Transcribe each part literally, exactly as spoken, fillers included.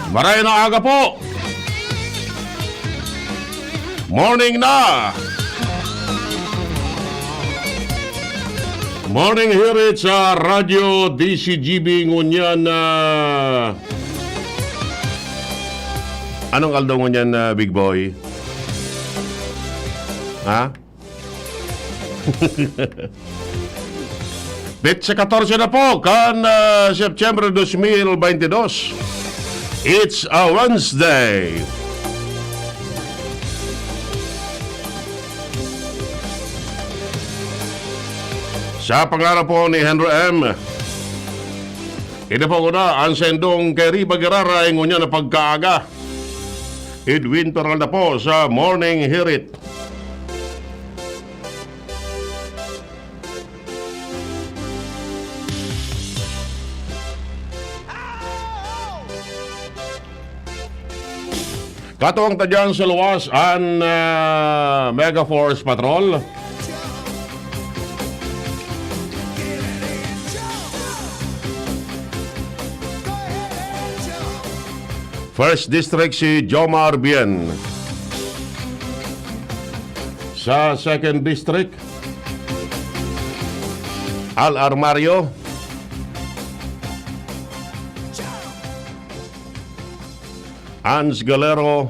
Maray na aga po! Morning na! Morning here sa Radyo D C G B ngunyan na... Anong aldaw ngunyan na, Big Boy? Ha? Petsa katorse na po kan, ah, September dos mil baynte dos. It's a Wednesday. Sa pangalan po ni Henry M, ini po ko na ang sendong kay Riba Giraray ngunyan na pagkaaga. Edwin Peralta po sa Morning Hirit. Katuwang ta dyan sa luwas an, ah, Mega Force Patrol. First District si Jomar Bien. Sa Second District, Al Armario, Hans Galero,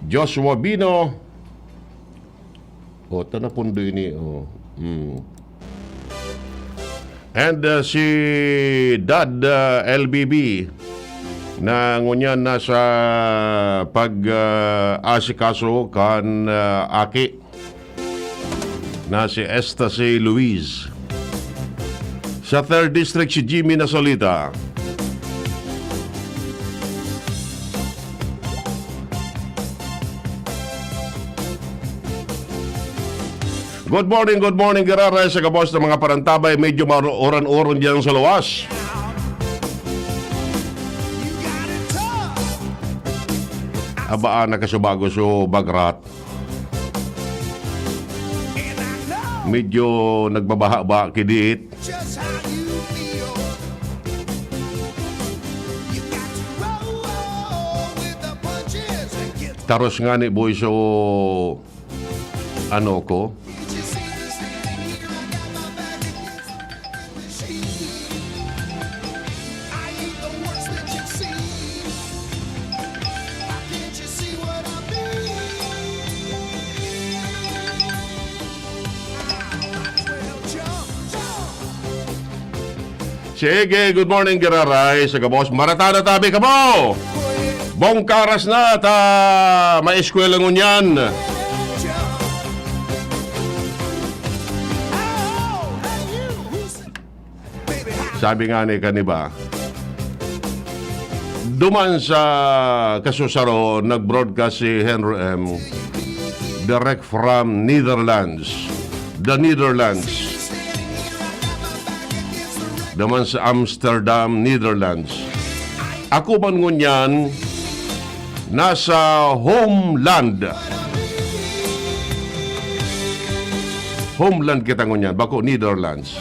Joshua Bino. O, ta na pundo ini, o. Hmm. And, uh, si Dad, uh, L B B, na ngunyan nasa pag, uh, asikaso kan, uh, aki na si Estacy Luis. Sa Third District, si Jimmy Nasolita. Good morning, good morning, Giraray, sa gabos na mga parantabay. Medyo mauran-uran diyan sa luwas. Abaa, nakasubago so bagrat. Medyo nagbabaha ba kidit? Taros nga ni boy, so ano ko? Sige, good morning, Giraray. Sa gabos, marata na tabi kamo. Bongkaras na ta maeskwela ngunyan. Sabi nga ni kaniba, duman sa kasusaro, nag-broadcast si Henry M, direct from Netherlands. The Netherlands. Duman sa Amsterdam, Netherlands. Ako man ngunyan, nasa homeland. Homeland kita ngunyan, bako Netherlands.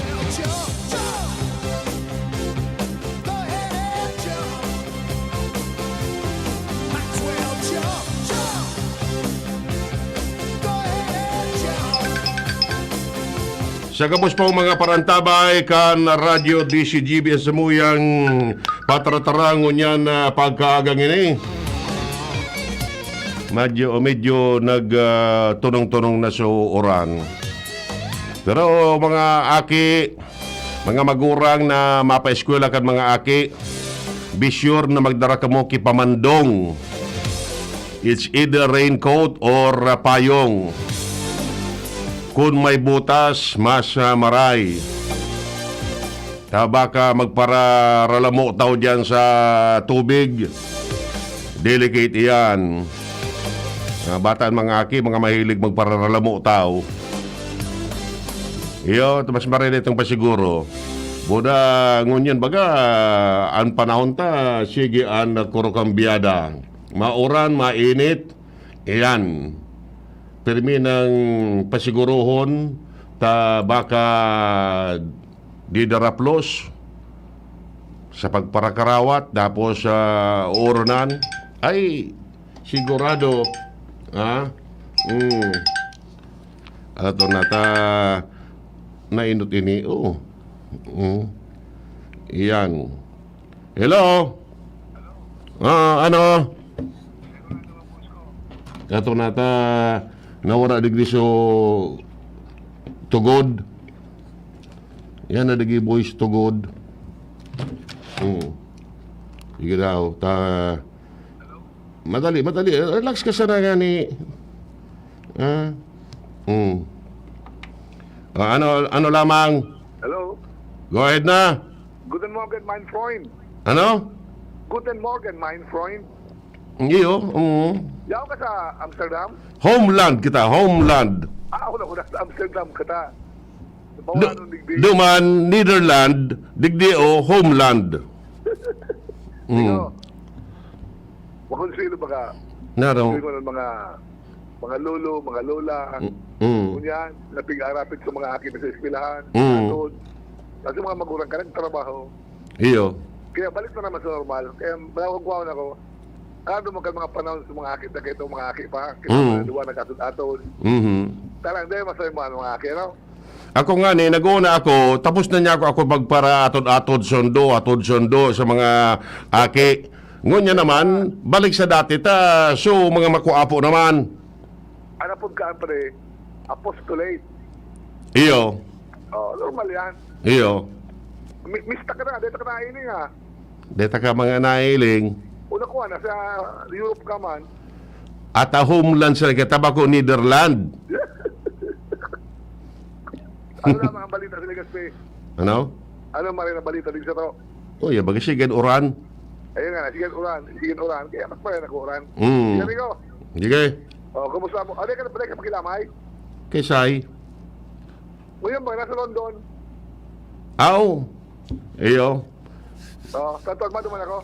Sa gabos pang mga parantabay kan Radyo D C G B sa samuyang patratarang ngunyan na pagkaagang ini. Medyo, medyo nag, ah, tunong-tunong na so uran. Pero mga aki, mga magurang na mapaeskwela kan mga aki, be sure na magdara kamo ki pamandong. It's either raincoat or, ah, payong. Kun may butas, mas, ah, maray. Ta baka magpararalamo taw diyan sa tubig. Delicate iyan. Mga bata, mga aki, mga mahilig magpararalamo taw. Iyo, mas maray na itong pasiguro. Buda, ngunyan baga, an panahon ta, sige an kurukambyada. Mauran, mainit, iyan. Pirmi nang pasigurohon ta baka didaraplos. sa pagparakarawat, tapos sa uuranan, ay, sigurado, ha? Mm. Ato na ta, nainot ini, oo. Mm. Iyan. Hello? Ah, ano? Ato na ta, nawara digdi so tugod. Yan na digi voice tugod. Hmm. Sige daw, ta, madali, madali. Relax ka sana gani. Ah? Hmm. Ah, ano, ano lamang? Hello? Go ahead na. Guten Morgen, mein Freund. Ano? Guten Morgen, mein Freund. Iyo, oo. Yaw ka sa Amsterdam? Homeland kita, homeland. Ah, ako na, ako na sa Amsterdam kita. Du-, Bawanon, digdi. Duman, Netherland, digdi o homeland. Mm. Ikaw, makonselo ba ka? Naro. Sabi mo ng mga, mga lolo, mga lola, Mm, mm. Ngunyan, napig-arapit sa mga aki na sa eskwelahan, Mm. atod. Kasi mga magurang ka, nagtrabaho. Iyo. Kaya balik na naman sa normal. Kaya malawag-wawan ako. Ano mo ka mga panahon sa mga aki, na kayo mga aki pa? Kita Mm. mga duwa nagkatod-atod. Mhm. Tarang, dahil masaya mo ang mga aki, ano? Ako nga ni, nag-una ako, tapos na niya ako, ako magpara-atod-atod sundo, atod sundo sa mga aki. Ngunyan naman, balik sa dati ta, so mga makuapo naman. Ano po ka, pre? Apostolate. Iyo. Oh, normal yan. Iyo. Mi-, mista ka na, dito ka na ini nga. Deta ka mga nailing. Una ko, nasa Europe ka man. At a homeland sa Tabako, Netherland. Ano na mga balita sa Legazpi? Ano? Ano man rin ang balita din sa to? Oh, yan, baga sige, uran. Ayun nga, sige, uran. Sige, uran. Kaya mas pa rin ako, uran. Mm. Sige, amigo. Sige. Oh, kumusta mo? Ano ka na pala ka makilamay? Kay Sai. Ngayon ba, nasa London? Aw. Iyo. Oh, tatawag mo naman ako.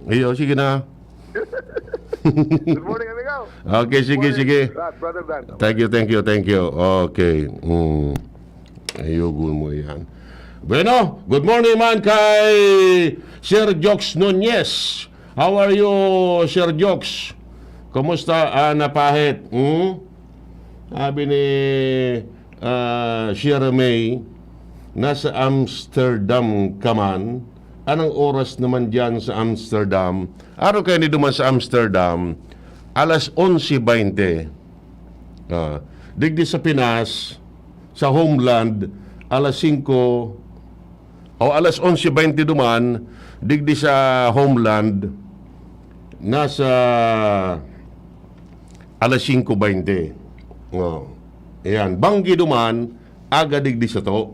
Iyo, sige na. Good morning, amigo. Okay, sige, Morning, sige. Brad, Brother Dan. Thank you, thank you, thank you. Okay. Mm. Ayugon mo yan. Bueno, good morning man kay Sir Jokes Nunez. How are you, Sir Jokes? Kumusta, ah, napahit? Hmm? Sabi ni, ah, Sierra May, "Nasa Amsterdam ka man? Anong oras naman diyan sa Amsterdam?" Araw kayo ni duman sa Amsterdam, alas onse baynte. Ah, digdi sa Pinas, sa homeland, alas singko o alas onse baynte duman, digdi sa homeland, nasa alas singko baynte. Oh, ayan. Banggi duman, aga digdi sato.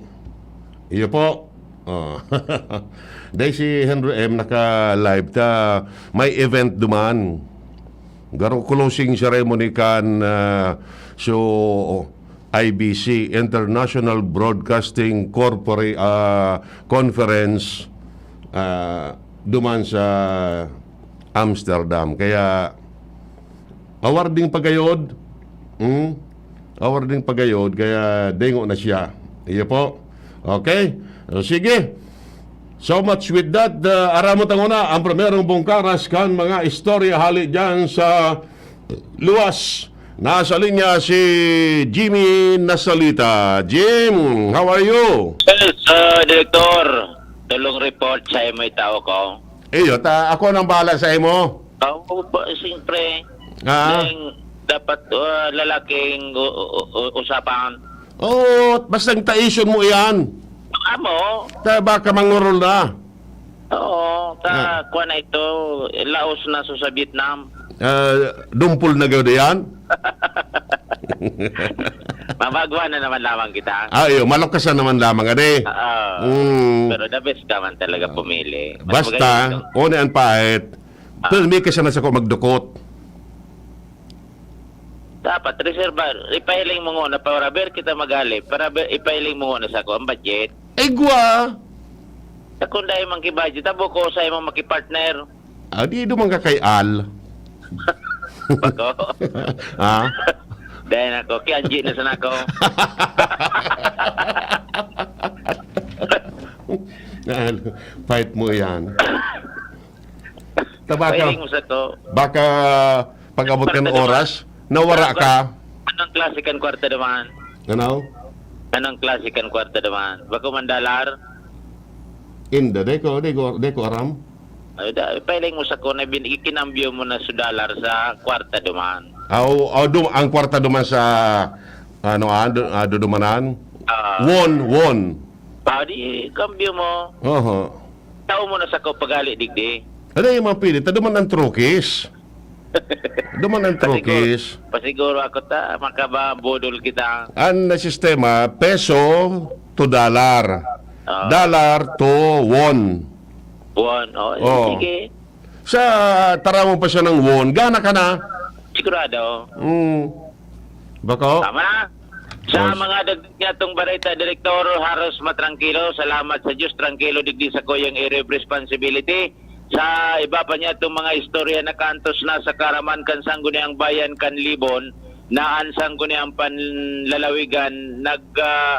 Iyo po. Oh. Dahil si Henry M naka-live ta, may event duman. Garo closing ceremony kan, ah, so, I B C, International Broadcasting Corpora-, ah, Conference, ah, duman sa Amsterdam. Kaya, awarding pagayod, hmm? Awarding pagayod, kaya dengo na siya. Iyo po. Okay? O, sige. So much with that. Uh, aramot ang una, ang primerong bungkaras kan mga istorya hali dyan sa luwas. Nasa linya si Jimmy Nasalita. Jim, how are you? Yes, uh, Director. Tulong report sa imo itao ko. Iyo, ta, ako nang bahala sa imo. Oo, ba, siyempre. Ah. Dahil dapat, uh, lalaking u-, u-, u-, usapan. Oo, basta ang taison mo iyan. Amo. Ta, baka mangurol na. Oo, ta, Ah. kuwan na ito, laos na so sa Vietnam. Ah, dumpol na gawda yan? Mabagwa na naman lamang kita. Ah, iyo, malukasan naman lamang, ade. Oo. Mm. Pero the best ka man talaga Ah. pumili. Mas Basta, magaling ito. Una ang pahit. Ah. Pero may kasama sa ko magdukot. Dapat, reserva, ipahiling mo nguna, para ber kita magali, para ber, ipahiling mo nguna sa ko ang budget. Igwa! Sa kung dahil man ki-budget, abo ko sa imong makipartner. Ah, di duman ka kay Al. Bako? Ah? Dahil ako, kay Angie na sana ako. Fight mo yan. Ta baka, Pahiling mo sa to. Baka pag-abot kan Kwarta duman. Oras, nawara Kwarta, ka. Anong klase kan kwarta duman? Ano? Anong klase kan kwarta duman? Bako man dalar? Inda, di ko, di ko, di ko aram. Ay, da, pahiling mo sa ko na bin-, ikinambyo mo na sa dalar sa kwarta duman. Aw, aw, dum-, ang kwarta duman sa, ano, ah, du-, ah, dudumanan? Ah. Won, won. Ah, di, kambyo mo. Oho. Tao mo na sa ko pagali, digdi. Ano yung mga pili? Ta duman ang trokis. Duman ang Pasiguro, trokis. Pasiguro ako ta, makababudol kita. Ang sistema, peso to dollar. Ah. Dollar to won. Won, oh, Oh. Sige. Sa taramon pa siya ng won, gana ka na. Sigurado. Mm. Bako? Tama na. Sa Yes. mga dagdag niya tong bareta, Direktor, haros matrangkilo. Salamat sa Diyos, trangkilo digdi sa kuyang area of responsibility. Sa iba pa niya tong mga istorya na kantos na sa karaman kan Sangguniang Bayan kan Libon, na an Sangguniang Panlalawigan nag, ah,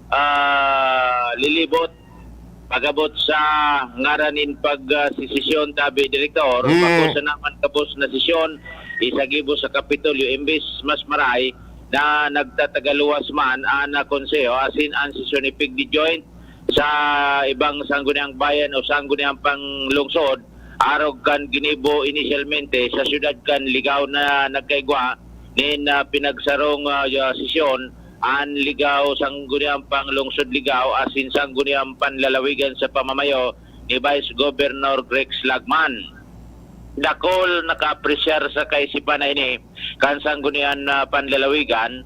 ah, lilibot pag-abot sa ngaran nin pag, ah, sesesyon, tabi, Direktor. Mm. Bako sana man gabos na sesyon, isagibo sa Kapitolyo, imbes mas maray na nagtatagaluwas man an, ah, konseho, asin an sesyon ipigdi-joint sa ibang sangguniang bayan o sangguniang panglungsod, arog kan ginibo inisyalmente sa siyudad kan Ligao na nagkaigwa nin, ah, pinagsarong, ah, sesyon, an Ligao, Sangguniang Panglungsod Ligao, asin Sangguniang Panlalawigan sa pamamayo ni Vice Governor Grex Lagman. Dakul nakaapresyar sa kaisipan na ini kan Sanggunian, ah, Panlalawigan,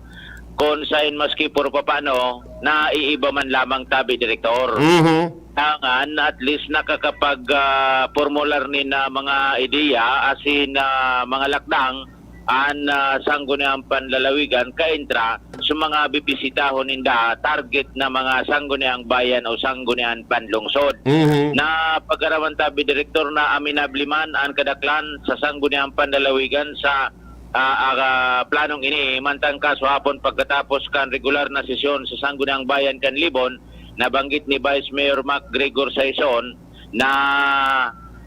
kun sain maski puro papano, naiiba man lamang tabi, Direktor. Mhm. Dangan, at least nakakapag, ah, pormular nin, ah, mga ideya, asin, ah, mga lakdang, an, ah, Sangguniang Panlalawigan kaintra sa mga bibisitahon ninda, target na mga sangguniang bayan o sanggunian panlungsod. Mhm. Na pag-araman tabi, Direktor, na aminable man an kadaklan sa Sangguniang Panlalawigan sa, ah, ah, planong ini, mantang kaswahapon pagkatapos kan regular na sesyon sa Sangguniang Bayan kan Libon, nabanggit ni Vice Mayor Mac Gregor Saison na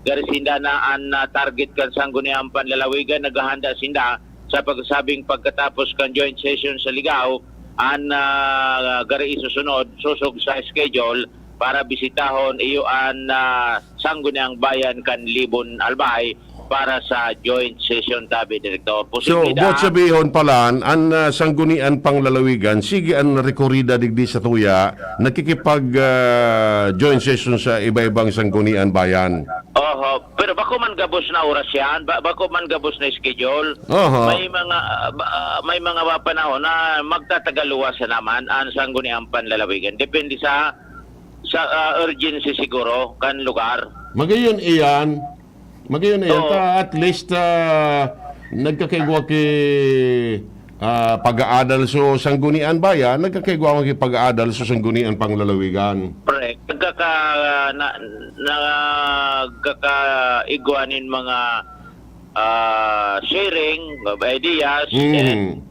gari sinda na an, ah, target kan Sangguniang Panlalawigan, naghahanda sinda sa pagsasabing pagkatapos kan joint session sa Ligao, an, ah, gari isusunod, sosog sa schedule para bisitahon iyo an, ah, Sangguniang Bayan kan Libon Albay para sa joint session tabi, Direktor. So, Posible da- buot sabihon pala, an, ah, Sanggunian Panlalawigan, sige an rekorida digdi sa tuya, nakikipag, ah, joint session sa iba-ibang Sanggunian Bayan. Oho, pero bako man gabos na oras yan, ba-, bako man gabos na schedule. Oho. May mga, ah, ba-, ah, may mga panahon na magtatagaluwas na naman an Sangguniang Panlalawigan. Depende sa, sa, ah, urgency siguro kan lugar. Magayon iyan. Magayon iyan. Oo. Ta, at least, ah, nagkakaigwa ki, ah, pag-aadal so Sanggunian Bayan, nagkakaigwa ki pag-aadal so Sanggunian Panlalawigan. Correct. Nagkaka-, na, nagkakaigwa nin mga, ah, sharing of ideas, Mhm. and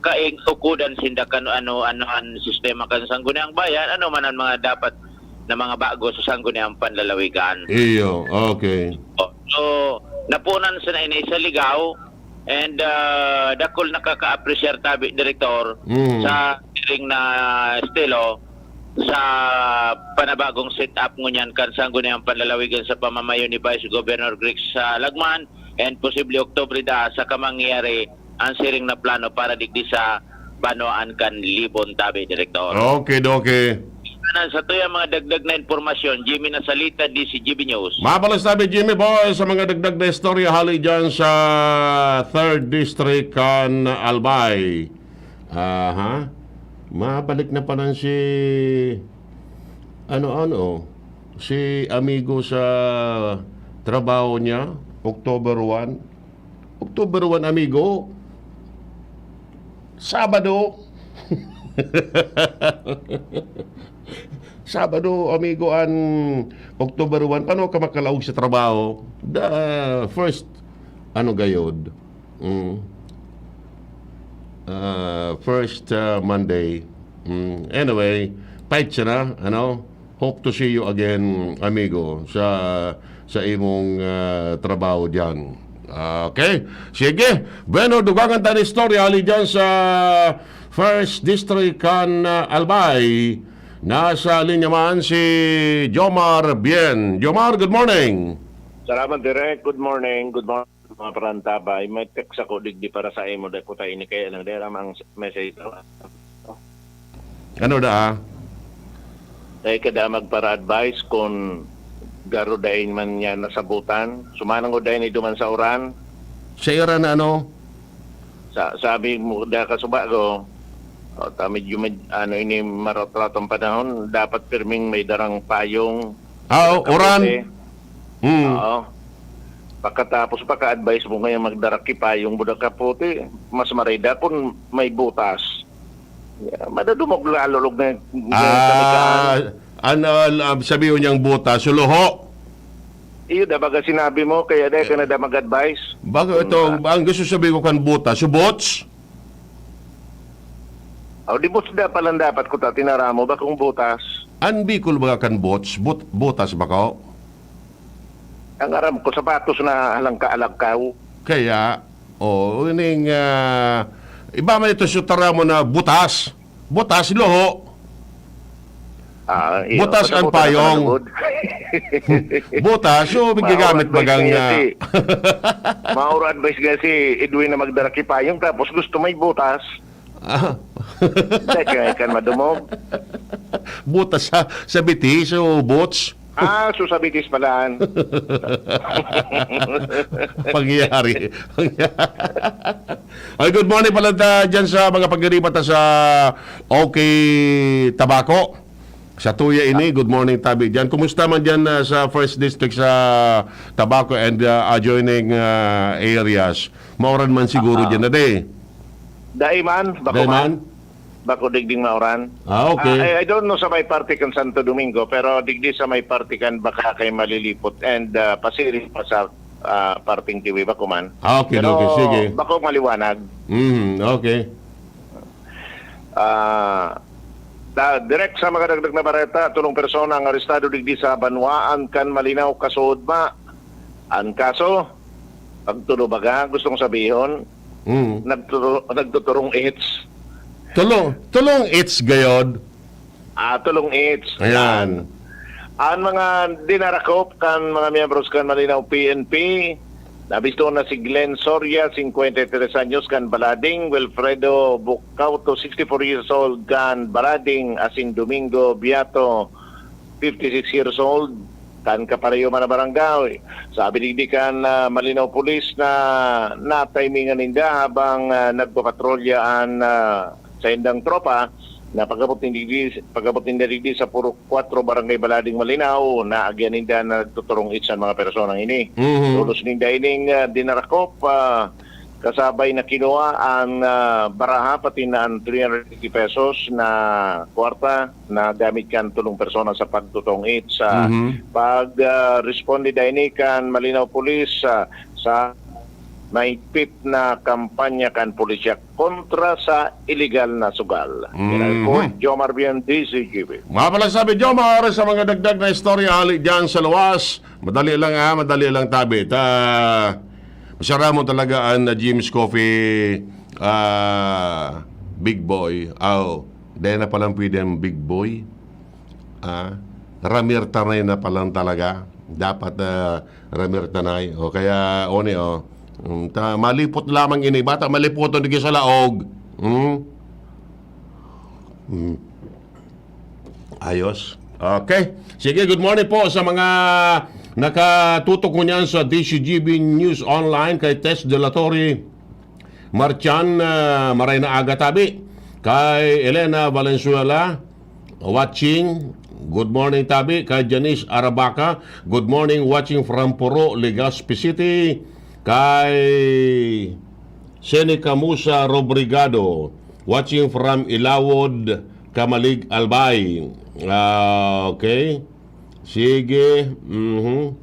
kaing ukudan sinda kan ano, ano an sistema kan Sangguniang Bayan, ano man ang mga dapat na mga bago sa Sangguniang Panlalawigan. Iyo, okay. So, napunan sa na ini sa Ligao, and, ah, dakul nakaka-appreciate tabi, Direktor, Mhm. sa siring na estilo sa panabagong setup ngunyan kan Sangguniang Panlalawigan sa pamamayo ni Vice Governor Greg sa Lagman, and posible Oktubre da sa kamangyari ang siring na plano para digdi sa banwaan kan Libon tabi, Direktor. Okay, okay. Kanan sa tuyang mga dagdag na impormasyon, Jimmy Nasalita, D C G B News. Mabalos tabi, Jimmy Boy, sa mga dagdag na istorya hali dyan sa Third District kan Albay. Aha. Mabalik na pala si, ano, ano, si amigo sa trabaho niya, October one. October one, amigo. Sabado. Sabado, amigo, an October one. Paano ka makalaog sa trabaho? The first, ano gayod? Mm. Ah, first, ah, Monday. Mm. Anyway, fight siya na, ano? Hope to see you again, amigo, sa, sa imong, ah, trabaho diyan. Okay? Sige. Bueno, dugangan ta an istorya hali diyan sa First District kan, ah, Albay. Nasa linya man si Jomar Bien. Jomar, good morning. Salamat, Direk. Good morning. Good morning, mga parantabay. May text ako digdi para sa imo, dai ko ta ini kaya lang, dai ramang message. Ano da, ah? Dai ka da magpara-advice kun garo dai man niya nasabutan. Sumanang ko dai ni duman sa uran. Sa ira na ano? Sa, sabi mo, da ka suba ko, o, ta medyo med-, ano, ini, maratratong panahon, dapat pirming may darang payong, Ah, o, uran. kapote. Hmm. Oo. Pagkatapos, pagka-advise mo ngayon, magdara ki payong, buda kapote, mas marida kung may butas. Yeah, madadumog lalulog na, na Ah, kamikaan. Ano, ah, sabi niyang butas, suluho. Iyo, da, baga sinabi mo, kaya dai ka na da mag-advise. Bago Hmm, itong, ah. ang gusto sabi ko kan butas, subots? Aw, di bots da palan dapat ko ta tinara mo, bakong butas. An Bicol baga kan bots, but-, butas bako? Ang aram ko, sapatos na halangka-alangkaw. Kaya, oh, ining, ah, iba man ito sa tara mo na butas. Butas, loho. Ah, iyo, Butas ang pagkabutan payong. naman lugod. Butas, so, Mauro gigamit advice bagang, niya ah, si, mauro advice niya si Edwin na magdara ki payong, tapos gusto may butas. Ah. Dahil ka, kan madumog. Butas sa, sa bitis o bots? Ah, so sa bitis palaan. Pangyayari. Ay, good morning pala ta, dyan sa mga pagdiriba ta sa OK Tabaco. Sa Tuya ini, good morning, tabi dyan. Kumusta man dyan, ah, sa First District sa Tabaco and, ah, adjoining, ah, areas? Mauran man siguro Ah. dyan na di. Dai man, bako Dai man? man. Bako digding mauran. Ah, okay. Ah, I, I don't know sa may parte kan Santo Domingo, pero digdi sa may parte kan Bacacay, Malilipot, and, ah, pasiring pa sa, ah, parteng Tiwi, bako man. Ah, okay, Pero okay, sige. bako maliwanag. Mhm, okay. Ah, da-, direct sa mga dagdag na bareta, tolong persona ang arestado digdi sa banwaan kan Malinao, kasuodma. Ang kaso, pagtulo baga, gustong sabihon, Mm. nagtuturo-, nagtuturong its. Tulo-, tulong its gayod. Ah, tulong its. Ayan. Yan. Ang mga dinarakop kan mga miyembros kan Malinao P N P, nabisto na si Glenn Soria, singkwenta y tres anyos, kan Balading, Wilfredo Bucauto, sixty-four years old, kan Balading, asin Domingo Biato, fifty-six years old, kan kaparehas man na barangay. Sabi digdi kan, ah, Malinao Police na natimingan ninda habang, ah, nagpapatrolya an, ah, saindang tropa na pag-abot ninda digdi, pag-abot ninda digdi sa Purok Kwatro, Barangay Balading, Malinao, naagyan ninda na nagtuturong its an mga personang ini. Mhm. Tolos ninda ining, ah, dinarakop, ah, kasabay na kinuha ang, ah, baraha, pati na ang three hundred fifty pesos na kwarta na gamit kan tulong persona sa pagtuturong its. Mhm. Pag, ah, responde da ini kan Malinao Police, ah, sa mahigpit na kampanya kan pulisya kontra sa iligal na sugal. Mhm. Report, Jomar Bien, D Z G B. Mga pala sabi, Jomar, sa mga dagdag na istorya hali dyan sa luwas, madali lang, ha, madali lang, tabi. Ta-, masara mo talaga ang, ah, Jim's Coffee, ah, Big Boy. Aw, dahil na palang pwede ang Big Boy. Ah, Ramir Tanay na palan talaga. Dapat, ah, Ramir Tanay. O kaya, oni, o. Mm, ta-, malipot lamang ini. Bata, malipoton di sa laog. Hmm? Hmm. Ayos. Okay. Sige, good morning po sa mga nakatutok ngunyan sa D C G B News Online, kay Tess Delatorre Marchan, ah, maray na aga, tabi. Kay Elena Valenzuela, watching. Good morning, tabi. Kay Janice Arabaca, good morning, watching from Puro, Legazpi City. Kay Seneca Musa Robrigado, watching from Ilawod, Camalig, Albay. Ah, okay. Sige. Mhm.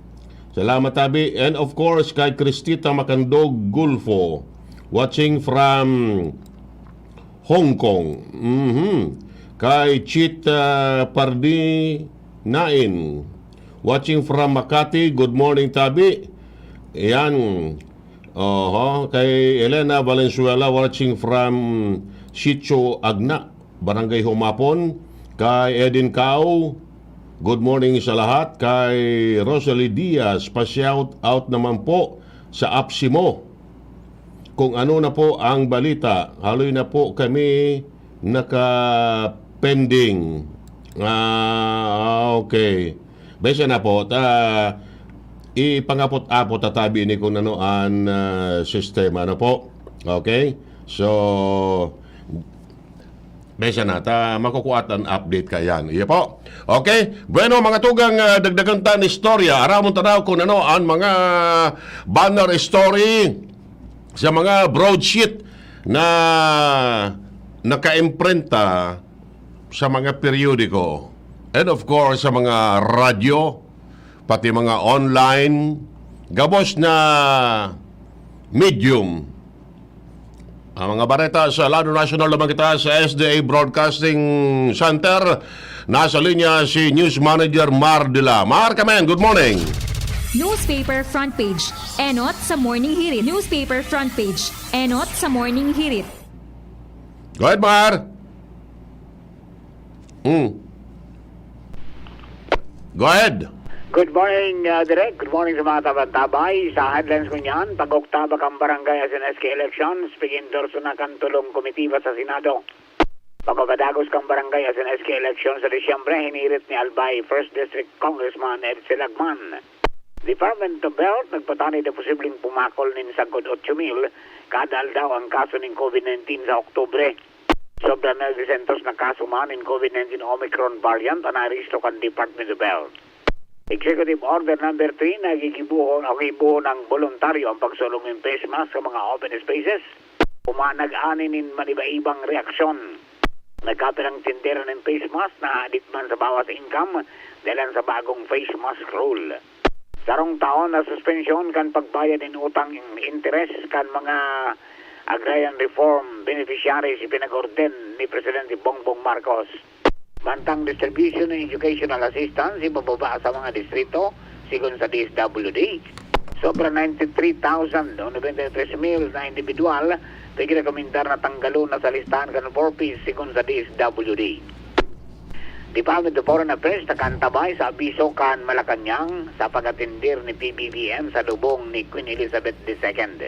Salamat, tabi. And of course, kay Cristita Macandog Gulfo, watching from Hong Kong. Mhm. Kay Chit, ah, Pardi, Nain. Watching from Makati. Good morning, Tabi. Ayan. Oho, kay Elena Valenzuela, watching from Sitio Agna, Barangay Humapon. Kay Edin Cao, good morning sa lahat. Kay Rosalie Diaz, pa-shout out naman po sa apsi mo. Kung ano na po ang balita, haloy na po kami naka-pending. Ah, okay. Bese na po, ta, ipangapot-apot ta tabi ni kung ano an, ah, sistema, ano po? Okay? So, bese na, ta, makukuha ta an update kaiyan. Iyo po. Okay? Bueno, mga tugang, ah, dagdagan ta an istorya. Aramon ta daw kung ano an mga banner story sa mga broadsheet na nakaimprenta sa mga periodiko. And of course, sa mga radyo, pati mga online, gabos na medium. Ang mga bareta sa Lado National naman kita sa S D A Broadcasting Center. Nasa linya si News Manager Mar Dila. Mar, kamen, good morning. Newspaper front page. Enot sa Morning Hirit. Newspaper front page. Enot sa Morning Hirit. Go ahead, Mar. Hmm. Go ahead. Good morning, uh, Direk. Good morning sa mga tabantabay. Sa headlines ko niyan, pag-oktaba kan barangay as in S K elections, pig-endorso na kan tulong komitiba sa Senado. Pagpapadagos kan barangay as in S K elections sa Disyembre, hinirit ni Albay First District Congressman Edsel Agman. Department of Health nagpatanid na posibleng pumakol nin sagkod otso mil kada aldaw ang kaso nin COVID nineteen sa Oktubre. Sobra na dusentos na kaso man nin COVID nineteen Omicron variant an narehistro kan Department of Health. Executive Order Number three na gigibuhon o gibuhon ng boluntaryo ang pagsulong ng face mask sa mga open spaces. Umanag ani nin maniba-ibang reaksyon. Nagkapirang tindera nin face mask na hadit man sa bawas income dalan sa bagong face mask rule. Sarong taon na suspensyon kan pagbayad nin utang interes kan mga agrarian reform beneficiaries ipinag-orden ni Presidente Bongbong Marcos. Mantang distribution ng educational assistance ibababa sa mga distrito, sigon sa D S W D. Sobra ninety-three thousand o ninety-three mil na individual pigrekomendar na tanggalon na sa listahan kan four Ps, sigon sa D S W D. Department of Foreign Affairs nakaantabay sa abiso kan Malacañang sa pag-atendir ni P B B M sa lubong ni Queen Elizabeth the Second.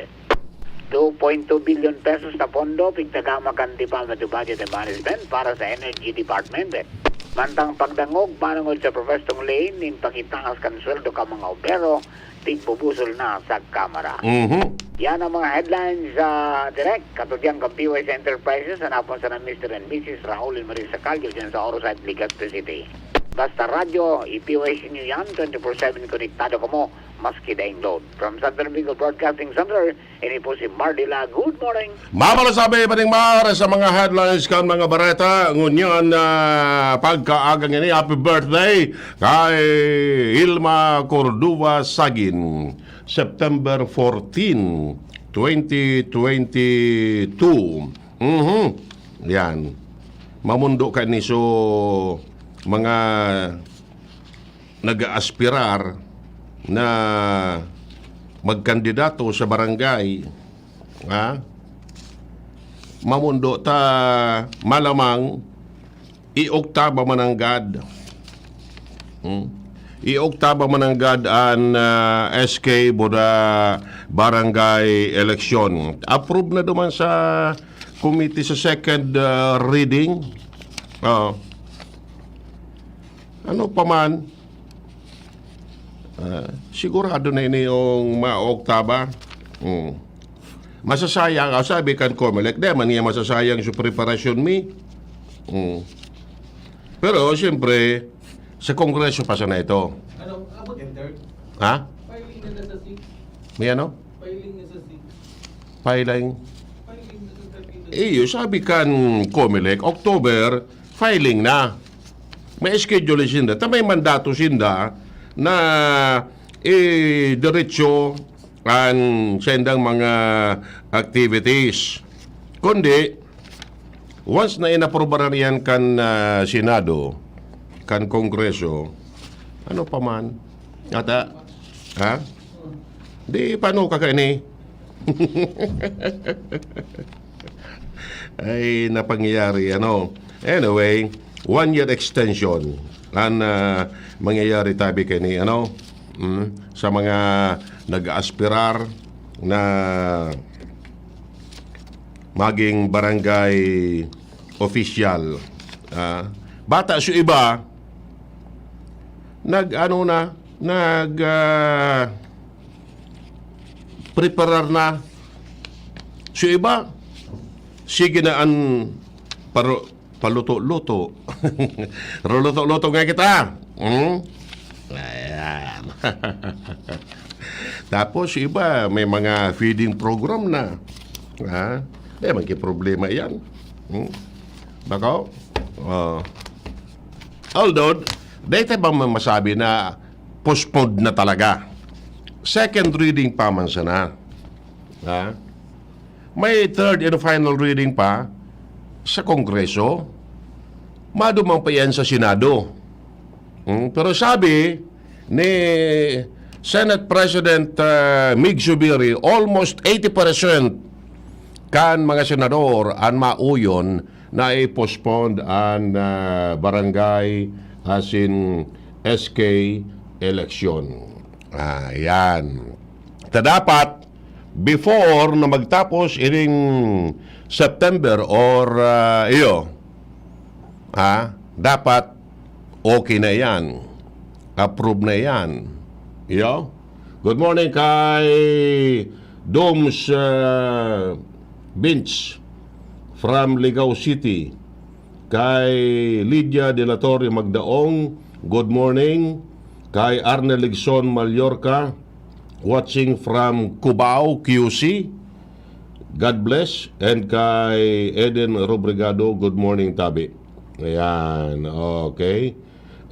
Two point two billion pesos na pondo pigtagama kan Department of Budget and Management para sa Energy Department. Mantang pagdangog manungod sa Professor Lane nin pagitaas kan sweldo kan mga obrero, tigbubusol na sa Kamara. Mhm. Yan ang mga headlines sa Direk. Katudyang kan P Y C Enterprises, hanapon sa na Mister and Missus Raul and Marisa Callo dyan sa Orosite, Legazpi City. Basta radyo, i-P Y C nyo yan, twenty-four seven konektado kamo, maski daing load. From Santo Domingo Broadcasting Center, ini po si Mardila. Good morning! Mapalasabi, Paning Mar, sa mga headlines kan mga bareta. Ngunyan na pagkaagang ini, happy birthday kay Ilma Cordova Sagin, September fourteen, twenty twenty-two. Mhm. Yan. Mamundo ka ni so mga nag-aaspirar na magkandidato sa barangay, ha? Mamundo ta malamang i-oktaba mananggad. Hmm? I-oktaba mananggad an, ah, S K Boda barangay election. Approve na duman sa committee sa second, ah, reading. Oo. Ano pa man, ah, sigurado na ini yung maoktaba. Hmm. Masasayang, ah, sabi kan Comelec, di man niya masasayang sa preparasyon mi. Hmm. Pero, siyempre, sa Kongreso pa sana ito. Ano, abot yung third? Ha? Filing na sa six. May ano? Filing na sa six. Filing? Filing na sa thirty. Iyo, sabi kan Comelec, October, filing na. May schedule sinda. Ta may mandato sinda na, eh, diretso ang sendang mga activities. Kundi, once na inaprobaran yan kan, ah, Senado, kan Kongreso, Ano pa man? Ata? Ha? Di, paano ka kaini? Ay, napangyayari, ano? Anyway, one year extension an, ah, mangyayari tabi kaini, ano? Mm, sa mga nag-aaspirar na maging barangay official. Ah, bata sa iba, nag-ano na, nag, ah, preparar na. Sa iba, sige na an paro-, paluto-luto. Ruluto-luto nga kita. Hmm? Ayan. Tapos, yung iba, may mga feeding program na. Ha? Di man ki problema yan. Hmm? Bako? Oh. Although, dahil tayo bang masabi na postponed na talaga? Second reading pa man sana. Ha? May third and final reading pa sa Kongreso. Madumang pa yan sa Senado. Hmm, pero sabi ni Senate President, ah, Mig Zubiri, almost eighty percent kan mga senador an mauyon na i-postpone an, ah, barangay asin S K election. Ah, yan. Ta dapat, before na magtapos ining September or, ah, iyo, ah, dapat okay na yan. Approve na yan. Iyo? Good morning kay Doms, ah, Vince from Ligao City. Kay Lydia de la Torre Magdaong, good morning. Kay Arnel Ligson Mallorca, watching from Cubao, Q C. God bless. And kay Eden Robrigado, good morning, tabi. Ayan, okay.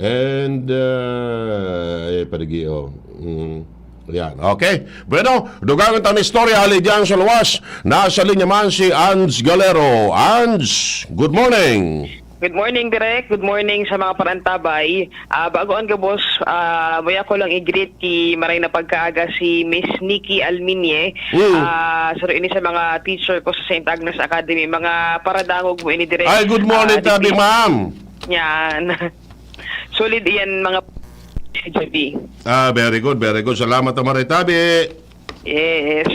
And, uh, eh, padigi, oh. Mm. Yan. Okay. Bueno, dugangan ta an istorya, hali diyan sa luwas. Nasa linya man si Ange Galero. Ange, good morning. Good morning, Direk. Good morning sa mga parantabay. Ah, bago ang gabos, ah, may ako lang i-greet ki maray na pagkaaga si Miss Nikki Alminye. Mm. Ah, saro ini sa mga teacher ko sa Saint Agnes Academy. Mga paradangog mo ini, Direk. Ay, good morning, ah, tabi, ma'am. Yan. Solid iyan, mga J B. Ah, very good, very good. Salamat, Amare Tabi. Yes.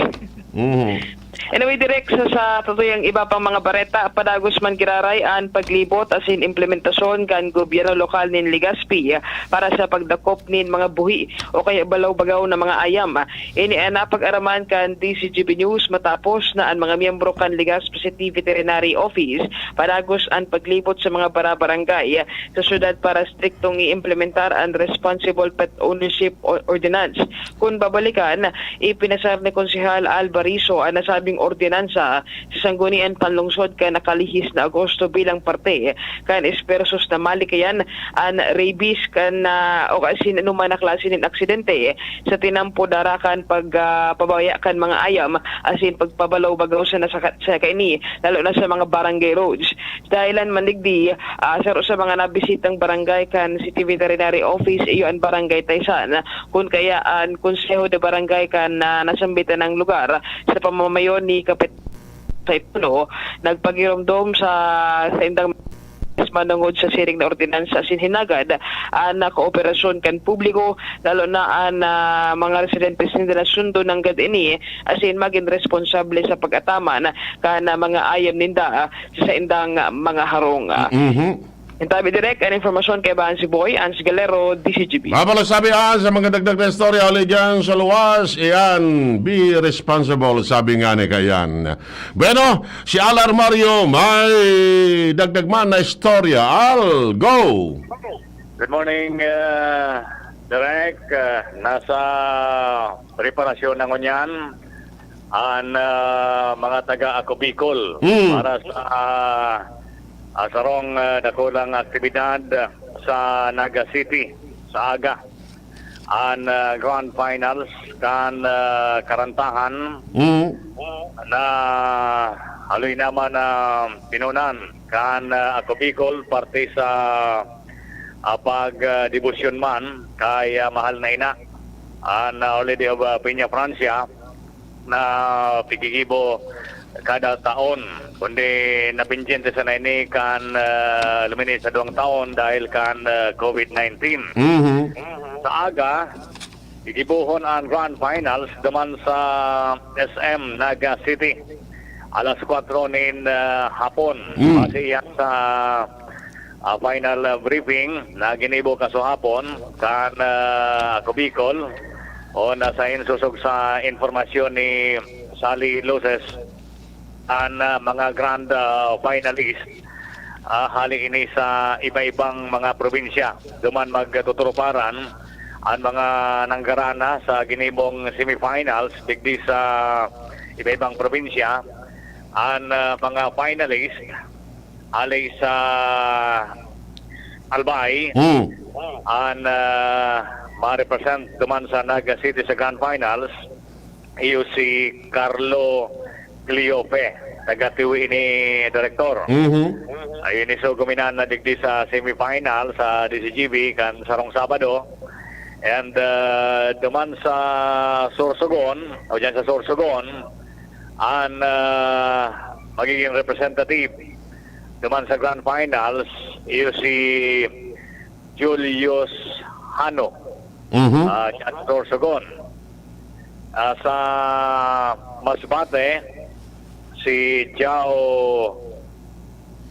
Mhm. Anyway, Direk, sa, sa tutuyang iba pang mga bareta, padagos man giraray an paglibot asin implementasyon kan gobyerno lokal nin Legazpi para sa pagdakop nin mga buhi o kaya balaw-bagaw na mga ayam. Ini an napag-araman kan D C G B News matapos na an mga miyembro kan Legazpi City Veterinary Office padagos an paglibot sa mga barabarangay sa syudad para striktong i-implementar an Responsible Pet Ownership O-, Ordinance. Kun babalikan, ipinasar ni Konsehal Al Bariso an nasabing ordinansa sa Sangguniang Panlungsod kan nakalihis na Agosto bilang parte kan esfuerzos na malikayan an rabies kan, ah, o asin anoman na klase nin aksidente sa tinampo dara kan pag, ah, pabaya kan mga ayam asin pagpabalaw-bagaw sa nasaka-, sa kaini, lalo na sa mga barangay roads. Dahilan man digdi, ah, saro sa mga nabisitang barangay kan City Veterinary Office, iyo an Barangay Taysan, kun kaya an Konseho de Barangay kan, ah, nasambitan nang lugar sa pamamayon ni Kapit sa Ituno, nagpagiromdom sa saindang manungod sa siring na ordinansa asin hinagad an kooperasyon kan publiko, lalo na an, ah, mga residentes ninda na sundon nanggad ini asin magin responsable sa pag-ataman kan, ah, mga ayam ninda sa saindang mga harong. Mhm. Intabi, Direk, an impormasyon kaibahan si Boy Ans Galero, D C G B. Mapalag sabi, ah, sa mga dagdag na istorya, hali dyan sa luwas, iyan, be responsible, sabi nga ni kayan. Bueno, si Al Armario, may dagdag man na istorya. Al, go! Good morning, uh, Direk. Uh, nasa preparasyon na ngunyan an, ah, mga taga Ako Bicol Mm. para sa, ah, ah, sarong, ah, dakulang aktibidad sa Naga City sa aga. An, ah, grand finals kan, ah, Karantahan Mm. na haloy naman na pinunan kan, ah, Ako Bicol parte sa ah, pag, ah, debosyon man kay, ah, mahal na ina, an, ah, Our Lady of, ah, Peña Francia, na pigigibo kada taon, kundi napinsyente sana ini kan, ah, luminis na duwang taon dahil kan, ah, covid nineteen. Mhm. Sa aga, gigibohon an grand finals duman sa S M Naga City, alas kwatro nin, ah, hapon. Mm. Base iyan sa, ah, final, ah, briefing na ginibo kasuhapon kan, ah, Ako Bicol, o nasa insosog sa impormasyon ni Sally Luces, an, ah, mga grand, ah, finalist, ah, hali ini sa iba-ibang mga probinsya. Duman magtuturuparan an mga nanggarana sa ginibong semifinals digdi sa iba-ibang probinsya. An, ah, mga finalist hali sa Albay, Mm. an, ah, ma-represent duman sa Naga City sa grand finals, iyo si Carlo Cleofe, taga Tiwi ini, Direktor. Mhm. Ayun, iso guminan na digdi sa semifinal sa D C G B kan sarong Sabado. And, ah, duman sa Sorsogon, o diyan sa Sorsogon, an, ah, magiging representative duman sa grand finals, iyo si Julius Hano, Mhm. ah, diyan sa Sorsogon. Ah, sa Masbate, si Jao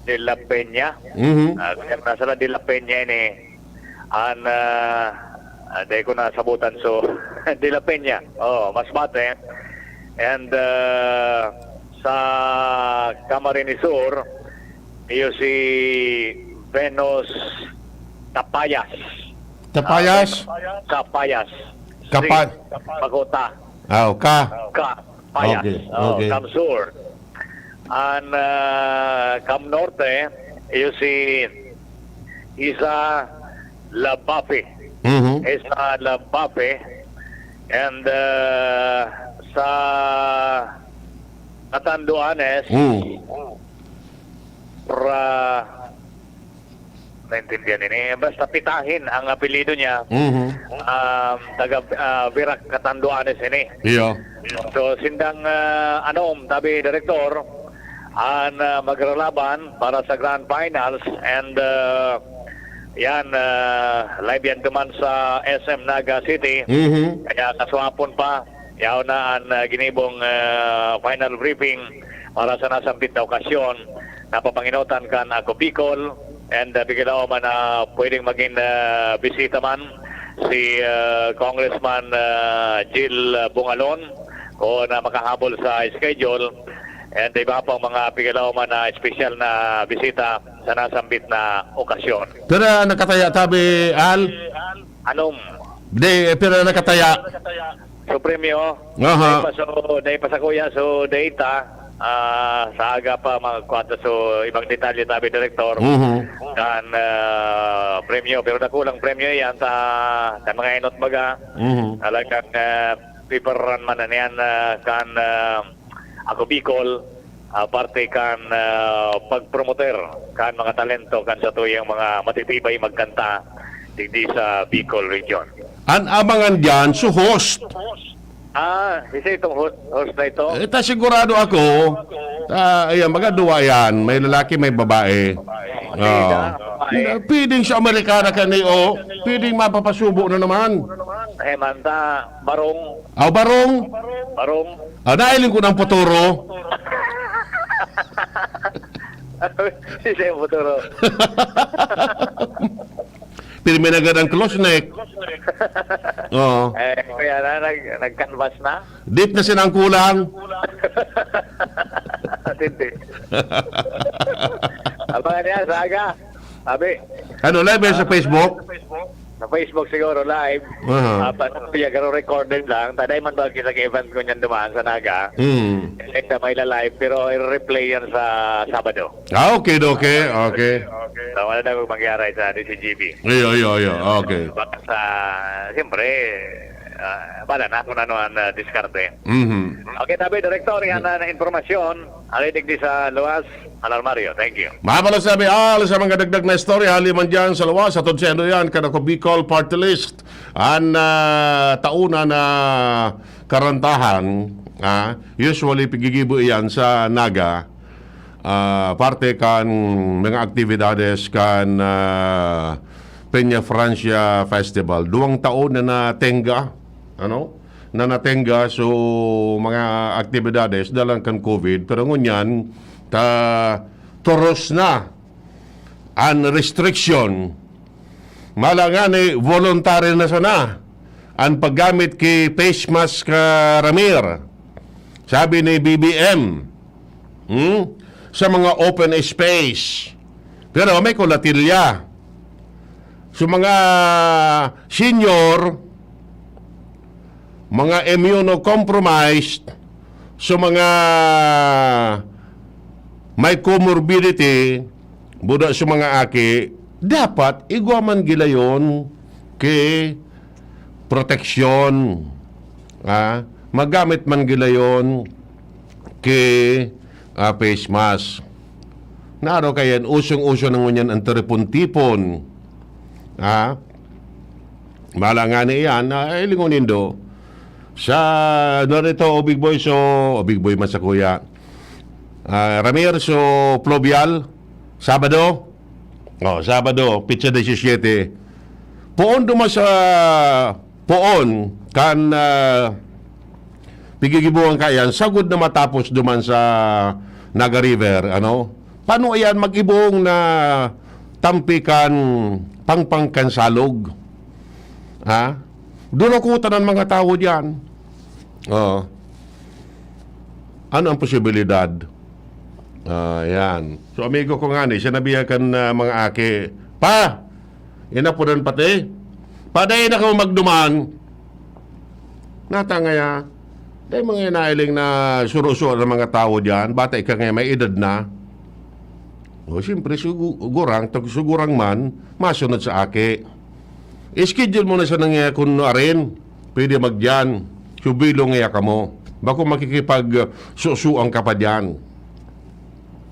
de la Peña. Mhm. Ah, kaya nasa la de la Peña ini. An, ah, ah, dai ko nasabutan. So, de la Peña. Oh, Masbate. And, ah, sa Camarines Sur, iyo si Venus Tapayas. Tapayas? Ah, Tapayas. Kapa- Si Bagota. Ah, ka. Ka. Payas. Okay, Oh, okay. Kamsur. An, ah, Cam Norte, iyo si Isa Labape. Mhm. Isa Labape. And, ah, sa Catanduanes, Mm. pra-, naintindihan ini. Basta Pitahin ang apelyido niya. Mhm. Um, taga, ah, Virac, Catanduanes ini. Iyo. So, sindang, ah, anom, tabi, Direktor, an, ah, magralaban para sa grand finals. And, ah, yan, ah, live yan duman sa S M Naga City. Mhm. Kaya kaswapon pa, yaon na an, ah, ginibong, ah, final briefing para sa nasambit na okasyon. Napapanginotan kan Ako Bicol, and, ah, bigla man na pwedeng magin, ah, bisita man si, ah, Congressman, ah, Jil Bungalon, kung, ah, makahabol sa schedule, and iba pang mga bigla man na espesyal na bisita sa nasambit na okasyon. Pero nakataya tabi, Al? Anom. Di, pero nakataya. So, premyo, Aha. dai pa, so, dai pa sa kuya, so, data, ah, sa aga pa, mga kwanta, so, ibang detalye tabi, Direktor, Mhm. kan, ah, premyo. Pero dakulang premyo yan sa, sa mga enot baga. Mhm. Talagang, ah, paper run man na yan, ah, kan, ah, Ako Bicol, ah, parte kan, ah, pagpromoter kan mga talento kan satuyang mga matitibay magkanta digdi sa Bicol Region. An abangan diyan, so host. Ah, isa itong ho-, host na ito? Eh, ta sigurado ako, ah, ayan, magaduwa yan. May lalaki, may babae. Hindi Oo. na, babae. Pwedeng sa Amerikana kani, oh. Pwedeng mapapasubo na naman. Eh, manta, barong. Aw, barong. Barong. Ah, nailing ko ng puturo. Sisay ang puturo? Pirmi na gad ang close neck. Oo. Eh, kaya na, nag-, nag-canvas na? Deep na sinang kulang. Tindi. Abangan niya, sa aga. Sabi. Ano, live yan sa Facebook? Sa Facebook siguro, live. Aha. Ah, pa-, kaya garo recorded lang. Taday man ba kita event ko niyan dumaan sa Naga? Hmm. Eh, sa may live, pero i-replay yan sa Sabado. Ah, okay, okay, okay. So, wala na mangyari sa D C G B. Iyo, iyo, iyo. Okay. Baka sa, siyempre, Ah, bala na kung ano ang, ah, diskarte. Mhm. Okay, tabi, Direktor, yan na, na impormasyon. Alitig di sa luwas, Alarmario. Thank you. Mabalos sabi, al sa mga dagdag na istorya, hali man dyan sa lawas, atod sa ano yan, kada ko Bicol Party List, an ah, tauna na karantahan, ah, usually pigigibo iyan sa Naga, ah, parte kan mga aktibidades kan ah, Peña Francia Festival. Duwang taon na natenga, ano? Na natenga, so mga aktibidades dalan kan COVID, pero ngunyan ta toros na an restriction. Mala ngani, voluntary na sana an paggamit ki face mask ka Ramir. Sabi ni B B M, hmm? Sa mga open space. Pero may kulatilya. So mga senior, mga immunocompromised, so mga may comorbidity, buda sa mga aki, dapat igwa man gilayon ki proteksyon. Ah, magamit man gilayon ki ah, face mask. Naaro kayan, usong-uso na ngunyan ang tiripon-tipon. Ha? Mala ngani iyan, ah, ilingon nindo. Sa, narito, o Big Boy, so, o Big Boy man sa kuya. Ah, Ramir, so, Fluvial, Sabado. Oh, Sabado, pitsa disisyete. Poon duman sa, poon, kan, ah, pigigibuhan kayan, sagod na matapos duman sa Naga River, ano? Paano ayan mag-ibong na tampi kan pangpang kan salog? Ha? Durakutan ang mga tawo diyan. Oo. Ano ang posibilidad? Ah, yan. So, amigo ko nga ni, sinabihan kan ah, mga aki, "Pa! Inapunan pati? Pa, dai na kamo magduman?" Natangaya. Dai mga inailing na suruso ng mga tawo diyan. Bata ika nga may edad na. O, siyempre, sugu-, gurang, tag-, sugurang man, masunod sa aki. I-schedule mo na siya ng, eh, kung arin, pwede magdiyan. Subilong iya kamo. Bako makikipag-susuan ka pa diyan.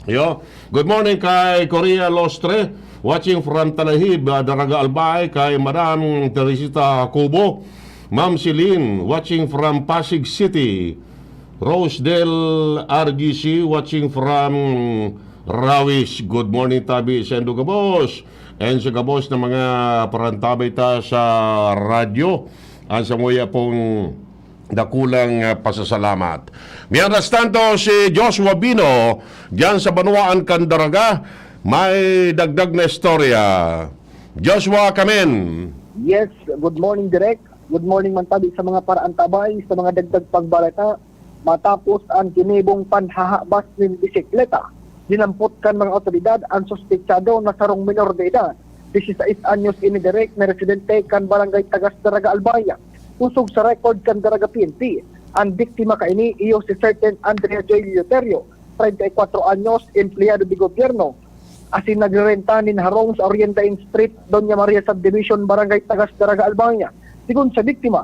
Yo, good morning kay Korea Lostre, watching from Talahib, ah, Daraga Albay, kay Madam Teresita Jacobo, Ma'am Celine, watching from Pasig City, Rosedale R G C, watching from Rawis. Good morning, tabi sa indo gabos. And sa gabos na mga parantabay ta sa radyo, ang samuya pong dakulang ah, pasasalamat. Mientras tanto, si Joshua Bino, diyan sa Banwaan kan Daraga, may dagdag na istorya. Joshua Kamen. Yes, good morning, Direk. Good morning man tabi sa mga paraantabay, sa mga dagdag pagbalita. Matapos ang ginibong panhahabas nin bisikleta, dinampot kan mga otoridad ang suspetsado na sarong minor de edad, dieciséis anyos ini, Direk, na residente kan Barangay Tagas, Daraga Albay. Pusog sa record kan Daraga P N P, ang biktima kaini iyo si Certain Andrea Joy Eleuterio, treinta y cuatro anyos, empleyado de gobyerno, asin nagrerenta nin harong sa Oriendain Street, Doña Maria Subdivision, Barangay Tagas, Daraga Albay. Sigon sa biktima,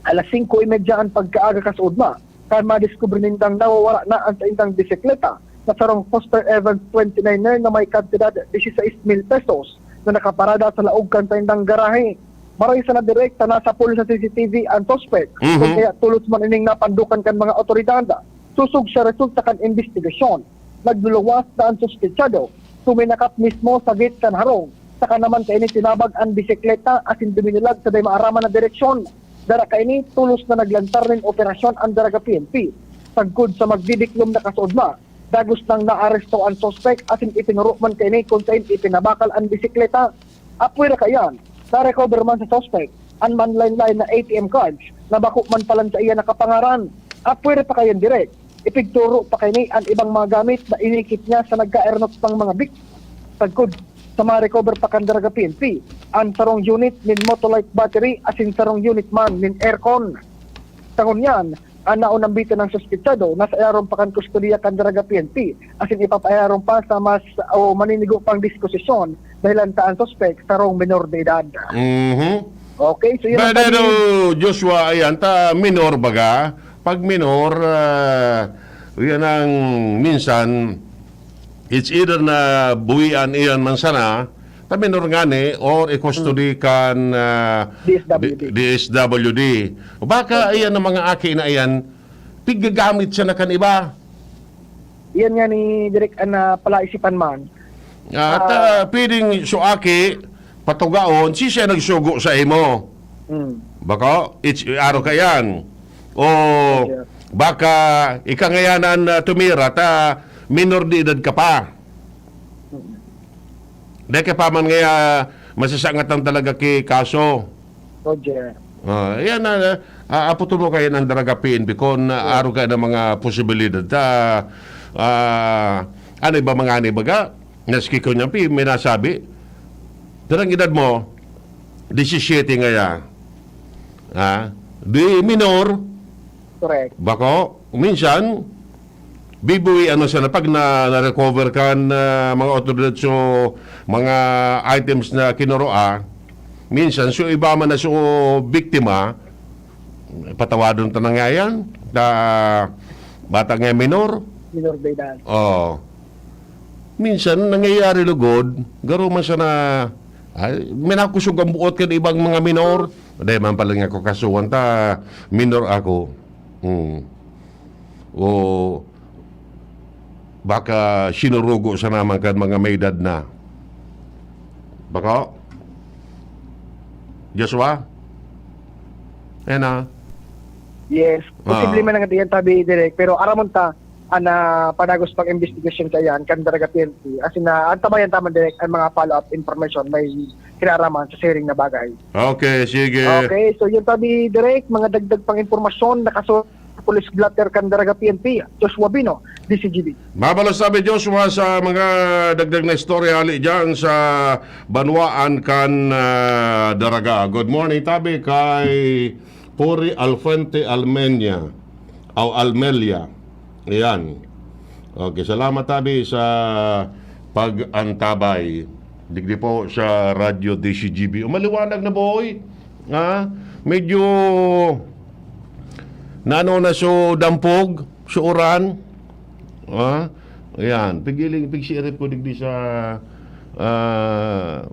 alas singko y medya an pagkaaga kasuodma, kan madiskubre nindang nawawara na an saindang bisikleta na sarong Foster Evans twenty-niner na may kantidad dieciséis mil pesos na nakaparada sa laog kan saindang garahe. Maray sana direkta nasa pul sa C C T V ang suspek, Mhm. kaya tulos man ining napandukan kan mga otoridad. Susog sa resulta kan imbestigasyon, nagluluwas na ang suspetsado, suminakap mismo sa gate kan harong, saka naman kaini tinabag ang bisikleta asin duminulag sa di maaraman na direksyon. Dara kaini, tulos na naglantar nin operasyon ang Daraga P N P. Sagkod sa magdidiklom na kasuodma, dagos nang naaresto ang suspek asin itinuro man kaini kung sain ipinabakal ang bisikleta. Apwera kaiyan, na-recover man sa suspek an manlaen-laen na A T M cards na bako man palan saiya nakapangaran. Apwera pa kaiyan, Direk, ipigturo pa kaini an ibang mga gamit na inikit niya sa nagkaernot pang mga biktima. Sagkod sa ma-recover pa kan Daraga P N P, an sarong unit nin Motolite battery asin sarong unit man nin aircon. Sa ngunyan, an naunambitan na suspetsado nasa ilarom pa kan kustodiya kan Daraga P N P, asin ipapailarom pa sa mas o maninigo pang disposisyon dahilan ta an suspek sarong minor de edad. Mhm. Okay, so yun ang Pero, tabi. Joshua, ayan, ta minor baga. Pag minor, ah, yan ang minsan, it's either na buwian iyan man sana, ta minor ngani, or i-custody kan, ah, D S W D. D-, D S W D. Baka Okay. ayan ang mga aki na ayan, piggagamit siya na kan iba. Yan nga ni Direk an, ah, palaisipan man. At, Ah. ah, pwedeng so aki, patugaon, si siya nagsugo sa imo. Hmm. Bako, it's, aro ka yan. O, Yes, sir. baka, ika ngayanan, ah, tumira, ta minor de edad ka pa. Hmm. Dai ka pa man ngaya, masasangatan talaga ki kaso. Roger. Ah, yan na, na, ah, aputon mo kayo ng Daraga P N P kung, ah, Oh. aro ka ng mga posibilidad. Ta, ah, ano iba mga ani baga? Naski ko niya, pi-, may nasabi. Pero ang edad mo, disisiyete ngaya. Ah, di minor. Correct. Bako, minsan, bibuwi, ano siya na, pag na, na-recover kan, ah, mga otoridad, so, mga items na kinoroa, minsan, so, iba man na so, biktima, patawadon ta na nga yan, ta, bata nga minor. Minor de edad. Oo. Minsan, nangyayari lugod, garo man siya na, ay, may nakusog ang buot kan ibang mga minor. Dahil man pala nga ako kasuhan ta, minor ako. Hmm. O, baka sinurugo sa naman kan mga may edad na. Bako? Joshua? Ayan na. Yes. Posible Ah. man ang diyan tabi, Direk. Pero aramon ta, ana, padagos pang investigasyon kaya kan Daraga P N P. As in, ah, antabayan ta man, Direk, ang mga follow-up information may kinaraman sa siring na bagay. Okay, sige. Okay, so yun tabi, Direk, mga dagdag pang impormasyon, nakaso-, police blotter kan Daraga P N P, Joshua Bino, D C G B. Mabalos tabi, Joshua, sa mga dagdag na istorya hali dyan sa banwaan kan, ah, Daraga. Good morning, tabi, kay Puri Alfuente Almeña, o Almelia. Ayan. Okay, salamat, tabi, sa pag-antabay. Digdi po sa Radyo D C G B. O, maliwanag na, boy. Ha? Medyo naano na so dampog, so uran. Ha? Ayan. Pigiling, pigsirip ko digdi sa, ah,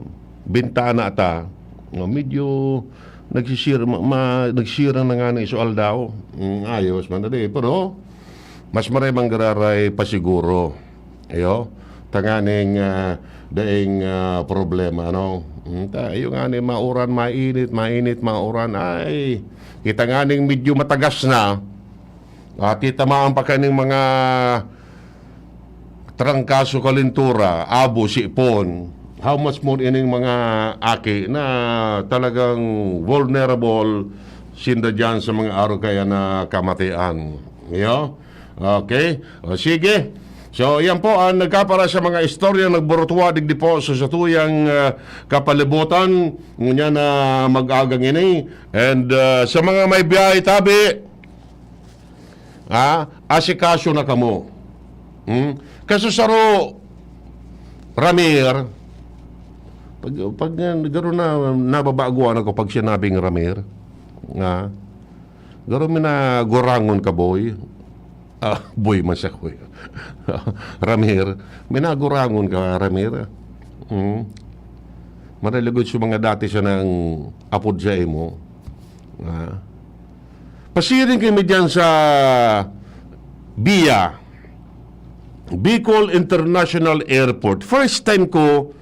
bintana ta. O, medyo nagsisir-, ma-, ma-, nagsirang na nga na iso aldaw. Mm, ayos man na di. Pero, mas maray manggararay pasiguro. Ayo, tanganing, ah, daing, ah, problema, no? Mm, ta-, iyo nga ni mauran, mainit, mainit, mauran. Ay, kita nga ning medyo matagas na. At kita maan pa kaning mga trangkaso, kalintura, abo, sipon. How much more ining mga aki na talagang vulnerable sinda dyan sa mga aro kaya na kamatian. Iyo? Okay? O, sige. So, yan po ang nagkapara sa mga istorya nagburutwa digdi po sa satuyang, ah, kapalibutan. Ngunyan na mag-agang ini. And, ah, sa mga may biyahe, tabi, ah, asikaso na kamo. Hmm? Kaso saro, Ramir, pag, pag, garo na, nababaguan ako pag sinabing Ramir. Ah, garo may nagurangon ka, boy. Ah, boy man siya, boy. Ramir, may nagurangon ka, Ramir. Hmm? Maralagod sa mga dati siya nang apod sa imo. Ah. Pasiring kami dyan sa BIA, Bicol International Airport. First time ko,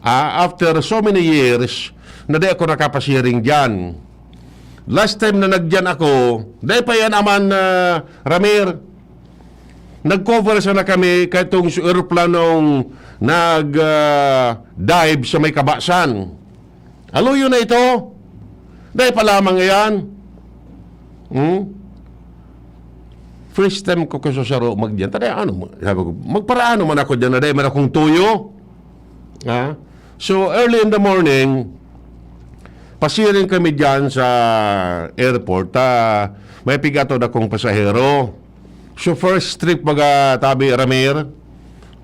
ah, after so many years, na di ako nakapasiring dyan. Last time na nagdyan ako, dai pa yan, Aman, ah, Ramir. Nag-cover sana kami kaitong su-, eroplanong nag, ah, dive sa may Kabasan. Aluyo na ito. Dai pa lamang iyan. Hmm? First time ko kasusaro magdiyan. Tada ano, sabi ko, magparaano man ako diyan na dai man akong tuyo. Ha? So, early in the morning, pasiring kami diyan sa airport. Ta, may pigato na kong pasahero. So, first trip, baga, tabi, Ramir,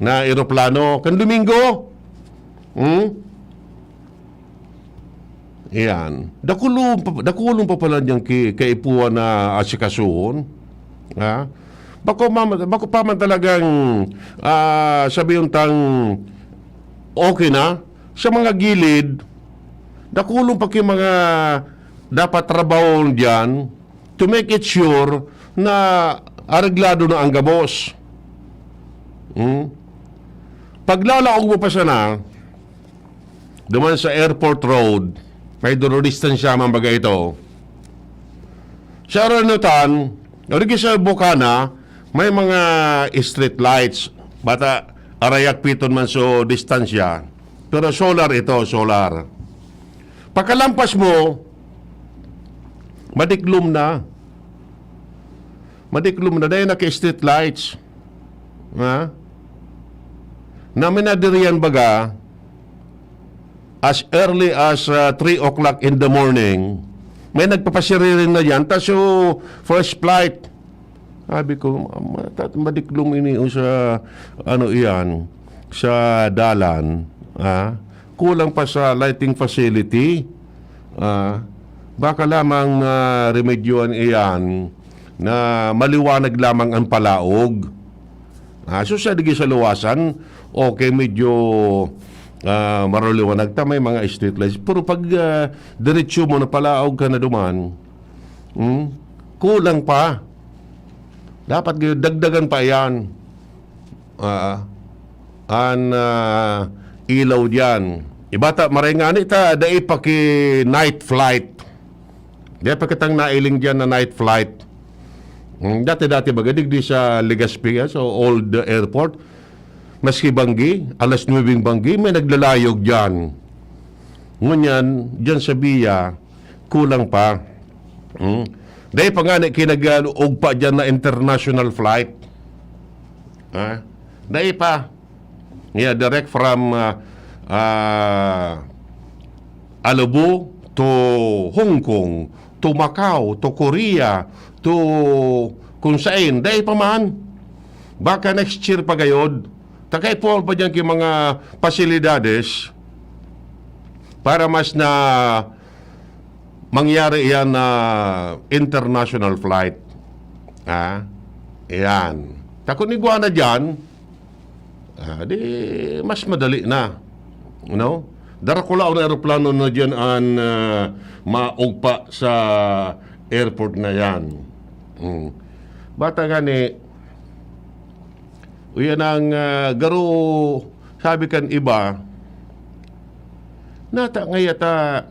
na eroplano. Kan Domingo, hmm? Iyan. Dakulon pa, dakulon pa pala niyang ki-, kaipuhan na asikasuhon. Ha? Bako ma-, bako pa man talagang, ah, sabi yung tang okay na. Sa mga gilid, dakulon pa ki mga dapat trabahon diyan to make it sure na areglado na ang gabos. Hmm? Paglalaog mo pa sana, duman sa Airport Road, may duro distansya man baga ito. Sa Aranutan, origi sa Bukana, may mga street lights. Bata, arayak piton man so distansya. Pero solar ito, solar. Pagkalampas mo, madiklom na. Madiklom na. Dahil naka-street lights. Ha? Na minadiriyan baga, as early as, ah, three o'clock in the morning, may nagpapasiririn na yan. Ta so, first flight. Sabi ko, "Ma-, ma-, ta-, madiklom ini o sa, ano iyan, sa dalan, ah, kulang pa sa lighting facility, ah, baka lamang, ah, remedyohan iyan na maliwanag lamang ang palaog." Ah, so sa digi sa luwasan, okay, medyo, ah, maraliwanag ta, may mga street lights. Pero pag, ah, diretsyo mo na palaog ka na duman, hmm, kulang pa. Dapat gayon, dagdagan pa yan. Ah, an, ah, ilaw diyan. Iba ta, maray ngani ta, dai pa ki night flight. Dai pa kitang nailing diyan na night flight. Hmm, dati-dati baga, digdi sa Legazpi, ah, so old airport. Maski banggi, alas nuwebeng banggi, may naglalayog diyan. Ngunyan, diyan sa Via, kulang pa. Hmm? Dai pa ngani ki nag-ugpa diyan na international flight. Ha? Dai pa. Yeah, direct from, ah, ah, Alubo to Hong Kong, to Macau, to Korea, to kung sain. Dai pa man. Baka next year pa gayod. Takay po pa diyan ki mga pasilidades para mas na mangyari iyan na international flight. Ha? Iyan. Ta kun igwa na diyan, ah, di mas madali na. No? Darakulaon na eroplano na diyan an, ah, maugpa sa airport na yan. Hmm. Bata gani, uyan ang, ah, garo, sabi kan iba, nata ngaya ta,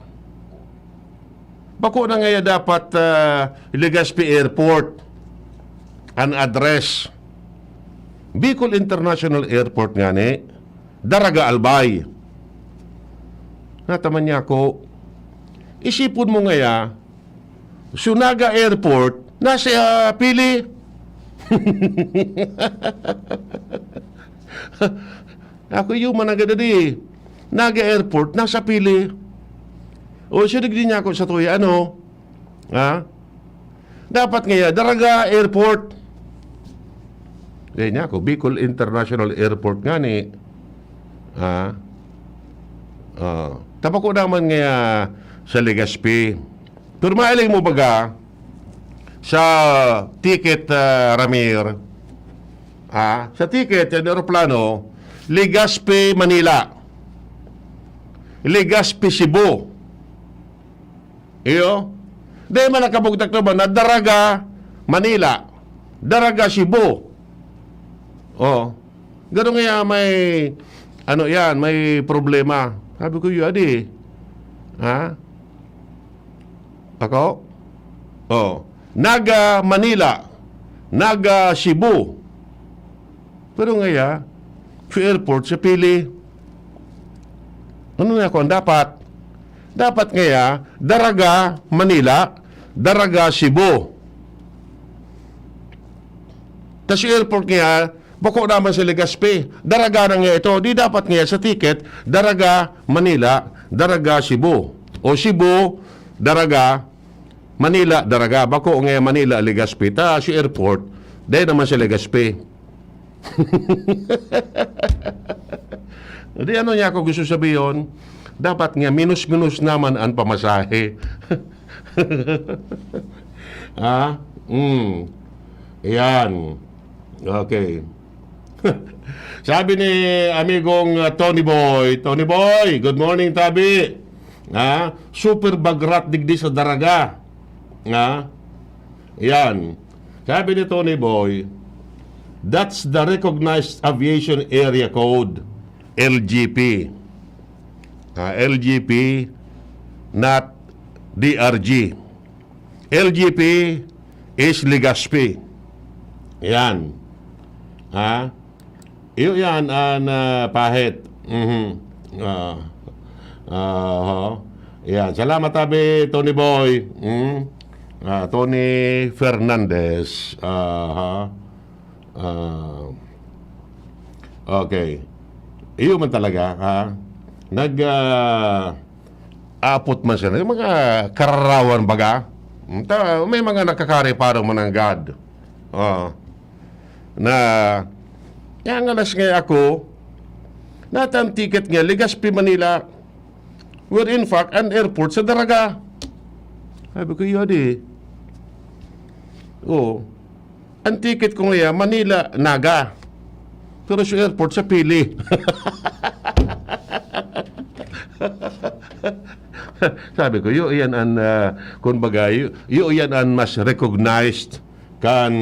bako na ngaya dapat, ah, Legazpi Airport an address. Bicol International Airport ngani, Daraga Albay. Nataman niya ako, isipon mo ngaya, so Naga Airport, nasa, ah, Pili. Ako yung managad di. Naga Airport, nasa Pili. O, siya digdi niya ako sa tuya, ano? Ha? Dapat ngaya, Daraga Airport. Dahil niya ako, Bicol International Airport nga ni. Ha? Ah, tabako naman ngaya sa Legazpi. Pero mailing mo baga sa ticket, ah, Ramir? Ha? Sa ticket, yan eroplano, Legazpi, Manila. Legazpi, Cebu. Iyo. Di man nakabugtak naman na Daraga, Manila. Daraga, Cebu. Oh. Gano'n nga may, ano yan, may problema. Sabi ko, "Yun, adi." Ha? Ako? Oh. Naga, Manila. Naga, Cebu. Pero ngaya, sa airport, sa Pili. Ano na ako ang dapat? Dapat ngaya, Daraga, Manila, Daraga, Cebu. Tas sa airport ngaya, bako naman sa Legazpi. Daraga na nga ito. Di dapat ngaya sa ticket, Daraga, Manila, Daraga, Cebu. O Cebu, Daraga, Manila, Daraga. Bako ngaya Manila, Legazpi. Ta sa airport, dahil naman sa Legazpi. Di ano niya ako gusto sabihin, Dapat nga minus-minus naman an pamasahe. Ha? Hmm. Yan. Okay. Sabi ni amigong, ah, Tony Boy, "Tony Boy, good morning, tabi." Ha? Super bagrat digdi sa Daraga. Ha? Yan. Sabi ni Tony Boy, "That's the Recognized Aviation Area Code, L G P." Ah, L G P, not D R G. L G P is Legazpi. Yan. Ha? Iyo yan, an, ah, pahit. Mhm. Ah. Aha. Yan. Salamat, tabi, Tony Boy. Mm. Ah, Tony Fernandez. Aha. Ah. Okay. Iyo man talaga, ha? Nag, ah, apot man siya. Yung mga kararawan baga. Ta-, may mga nakakare parang mananggad. Ah. Na, kaya nga nas nga ako, natan ticket nga, Legazpi, Manila. Where in fact, an airport sa Daraga. Sabi ko, "Yun eh." Oo. Ang ticket ko ngayon, Manila, Naga. Pero sa airport, sa Pili. Sabi ko, "Yo, yan an, ah, kumbaga, yo, yo, yan an mas recognized kan,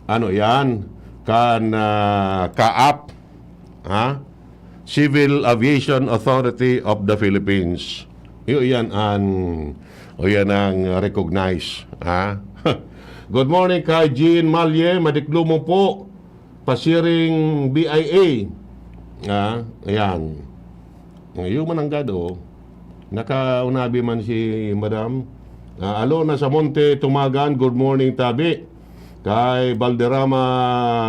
ano yan, kan, ah, CAAP, ha? Civil Aviation Authority of the Philippines." Yo, yan an, o yan ang recognize, ha? Good morning kay Jean Malye, Madiklumon po, pasiring B I A. Ah, ayan. Ngayon mananggad, oh. Nakaunabi man si Madam. Ah, Alona Samonte Tumagan, good morning, tabi. Kay Valderrama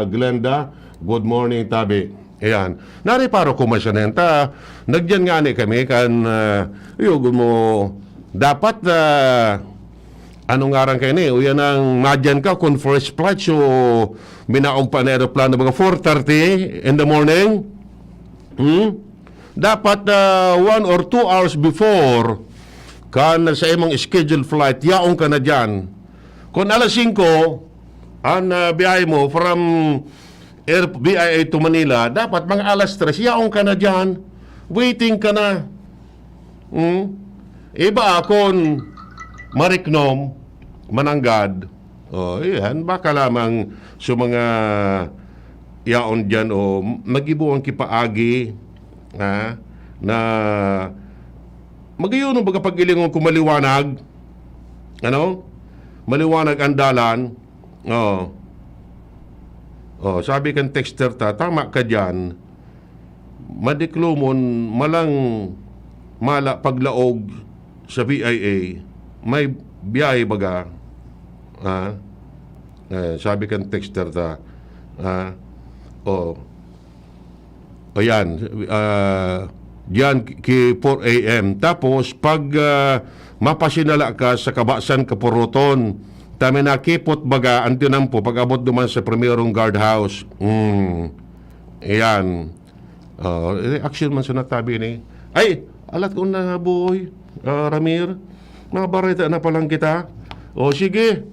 Glenda, good morning, tabi. Ayan. Nariparo ko man siya na yan. Ta, nagyan nga ni kami kan, ah, yung mo, dapat, ah, ano ngaran kayo ni? Uyan ang madyan ka kung first flight, so minaog pa na aeroplano mga four thirty in the morning. Hmm? Dapat, ah, one or two hours before kan sa imong scheduled flight, yaon ka na dyan. Kung alas singko, ang, ah, biyahe mo from Air, B I A to Manila, dapat mga alas tres, yaon ka na dyan. Waiting ka na. Hmm? Iba akon mariknom, mananggad. Oh, iyan, baka lamang sa mga yaon dyan, o magibo ang kipaagi, ha, na magayon ang pagkapagilingon kung maliwanag. Ano? Maliwanag ang dalan. Oh. Oh, sabi kan texter ta, "Tama ka dyan. Madiklomon, malang mala paglaog sa B I A, may biyahe baga." Ah? Eh, sabi kan texter ta, ah, oh. O yan, ah, diyan ki four A M. Tapos, pag, ah, mapasinala ka sa Kabasan Kaporoton, ta may nakipot baga, ang tinampo, pag-abot duman sa primerong guardhouse. Hmm. Ayan. Oh, reaction man sa natabi ni. Ay, alat ko na, boy. Ah, Ramir, mga bareta na palang kita. O, sige.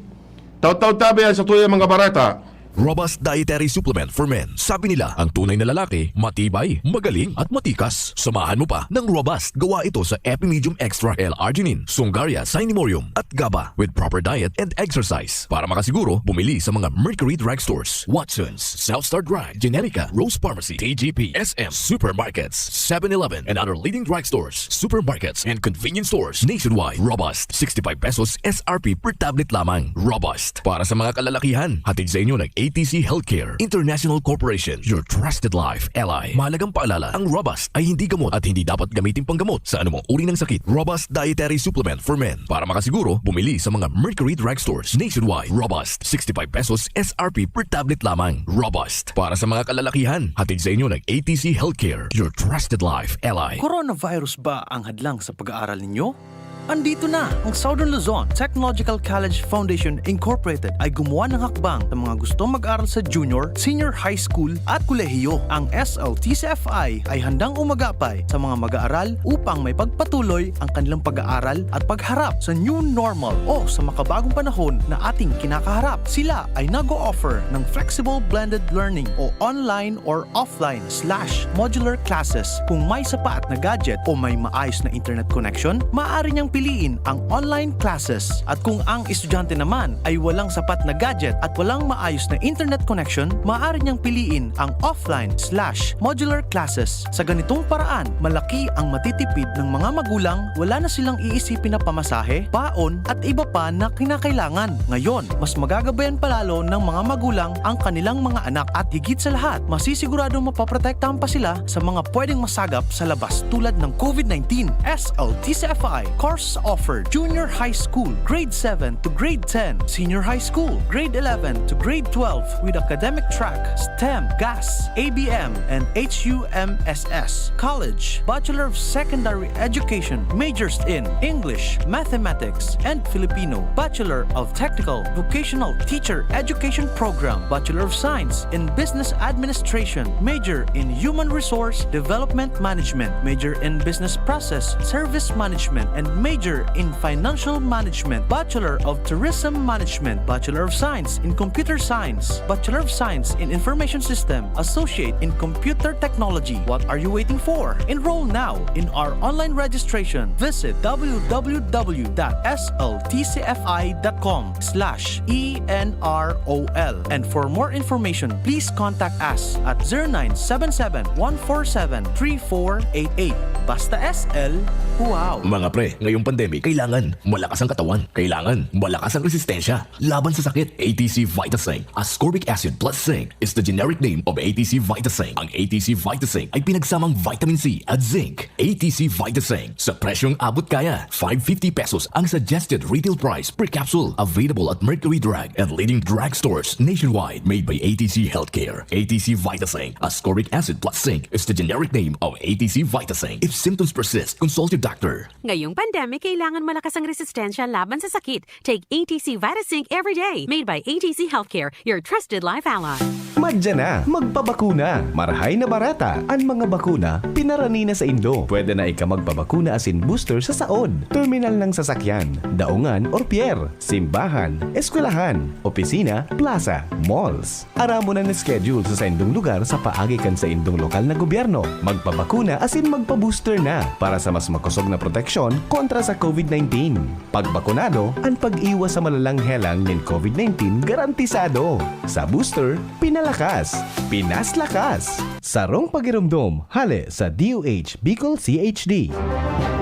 Taw-taw tabi yan sa tuya mga bareta. Robust Dietary Supplement for Men. Sabi nila, ang tunay na lalaki, matibay, magaling, at matikas. Samahan mo pa ng Robust. Gawa ito sa Epimedium Extra L-Arginine, Sungaria, Cinemorium, at GABA. With proper diet and exercise. Para makasiguro, bumili sa mga Mercury Drugstores, Watsons, South Star Drug, Generica, Rose Pharmacy, T G P, S M, supermarkets, Seven Eleven, and other leading drugstores, supermarkets, and convenience stores nationwide. Robust, sixty-five pesos S R P per tablet lamang. Robust, para sa mga kalalakihan. Hatid sa inyo ng A T C Healthcare International Corporation, your trusted life ally. Mahalagang paalala, ang Robust ay hindi gamot at hindi dapat gamitin panggamot sa anumang uri ng sakit. Robust Dietary Supplement for Men. Para makasiguro, bumili sa mga Mercury Drugstores nationwide. Robust, sixty-five pesos S R P per tablet lamang. Robust, para sa mga kalalakihan. Hatid sa inyo ng A T C Healthcare, your trusted life ally. Coronavirus ba ang hadlang sa pag-aaral ninyo? Andito na ang Southern Luzon Technological College Foundation Incorporated ay gumawa ng hakbang sa mga gustong mag-aral sa junior, senior high school at kolehiyo. Ang S L T C F I ay handang umagapay sa mga mag-aaral upang may pagpatuloy ang kanilang pag-aaral at pagharap sa new normal o sa makabagong panahon na ating kinakaharap. Sila ay nag-o-offer ng flexible blended learning o online or offline slash modular classes. Kung may sapat na gadget o may maayos na internet connection, maaari niyang piliin ang online classes. At kung ang estudyante naman ay walang sapat na gadget at walang maayos na internet connection, maaari niyang piliin ang offline slash modular classes. Sa ganitong paraan, malaki ang matitipid ng mga magulang, wala na silang iisipin na pamasahe, baon, at iba pa na kinakailangan. Ngayon, mas magagabayan pa lalo ng mga magulang ang kanilang mga anak at higit sa lahat, masisiguradong mapoprotektahan pa sila sa mga pwedeng masagap sa labas tulad ng COVID nineteen. S L T C F I course offer: Junior High School, Grade seven to Grade ten, Senior High School, Grade eleven to Grade twelve, with academic track, STEM, GAS, A B M, and H U M S S. College, Bachelor of Secondary Education, majors in English, Mathematics, and Filipino, Bachelor of Technical Vocational Teacher Education Program, Bachelor of Science in Business Administration, major in Human Resource Development Management, major in Business Process Service Management, and major in Financial Management, Bachelor of Tourism Management, Bachelor of Science in Computer Science, Bachelor of Science in Information System, Associate in Computer Technology. What are you waiting for? Enroll now in our online registration. Visit w w w dot s l t c f i dot com slash e n r o l. And for more information, please contact us at zero nine seven seven, one four seven, three four eight eight. Basta S L, wow! Mga pre, ngayong pandemic, kailangan malakas ang katawan. Kailangan malakas ang resistensya laban sa sakit. A T C Vitasync Ascorbic Acid Plus Zinc is the generic name of A T C Vitasync. Ang A T C Vitasync ay pinagsamang vitamin C at zinc. A T C Vitasync, sa presyong abot kaya. Five fifty pesos ang suggested retail price per capsule. Available at Mercury Drug and leading drugstores nationwide. Made by A T C Healthcare. A T C Vitasync Ascorbic Acid Plus Zinc is the generic name of A T C Vitasync. If symptoms persist, consult your doctor. Ngayong pandemic, kailangan malakas ang resistensya laban sa sakit. Take A T C Vitasync every day. Made by A T C Healthcare, your trusted life ally. Madya na, magpabakuna. Marahay na barata. An mga bakuna, pinarani na saindo. Pwede na ika magpabakuna asin booster sa saod, terminal ng sasakyan, daungan or pier, simbahan, eskwelahan, opisina, plaza, malls. Aramon an schedule sa saindong lugar sa paagi kan saindong lokal na gobyerno. Magpabakuna asin magpa-booster na para sa mas makosog na proteksyon kontra sa COVID nineteen. Pagbakunado, an pag-iwas sa malalang helang nin COVID nineteen garantisado. Sa booster, pinalakas, pinaslakas. Sarong pagiromdom, hale sa D O H Bicol C H D.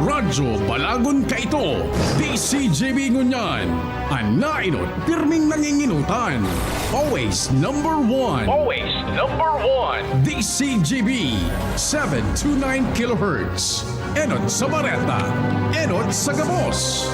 Radyo Balagon kaito, D C G B ngunyan. An nainot, pirming nanginginutan. Always number one. Always number one. D C G B, seven two nine kilohertz. Enot sa bareta, enot sa gabos.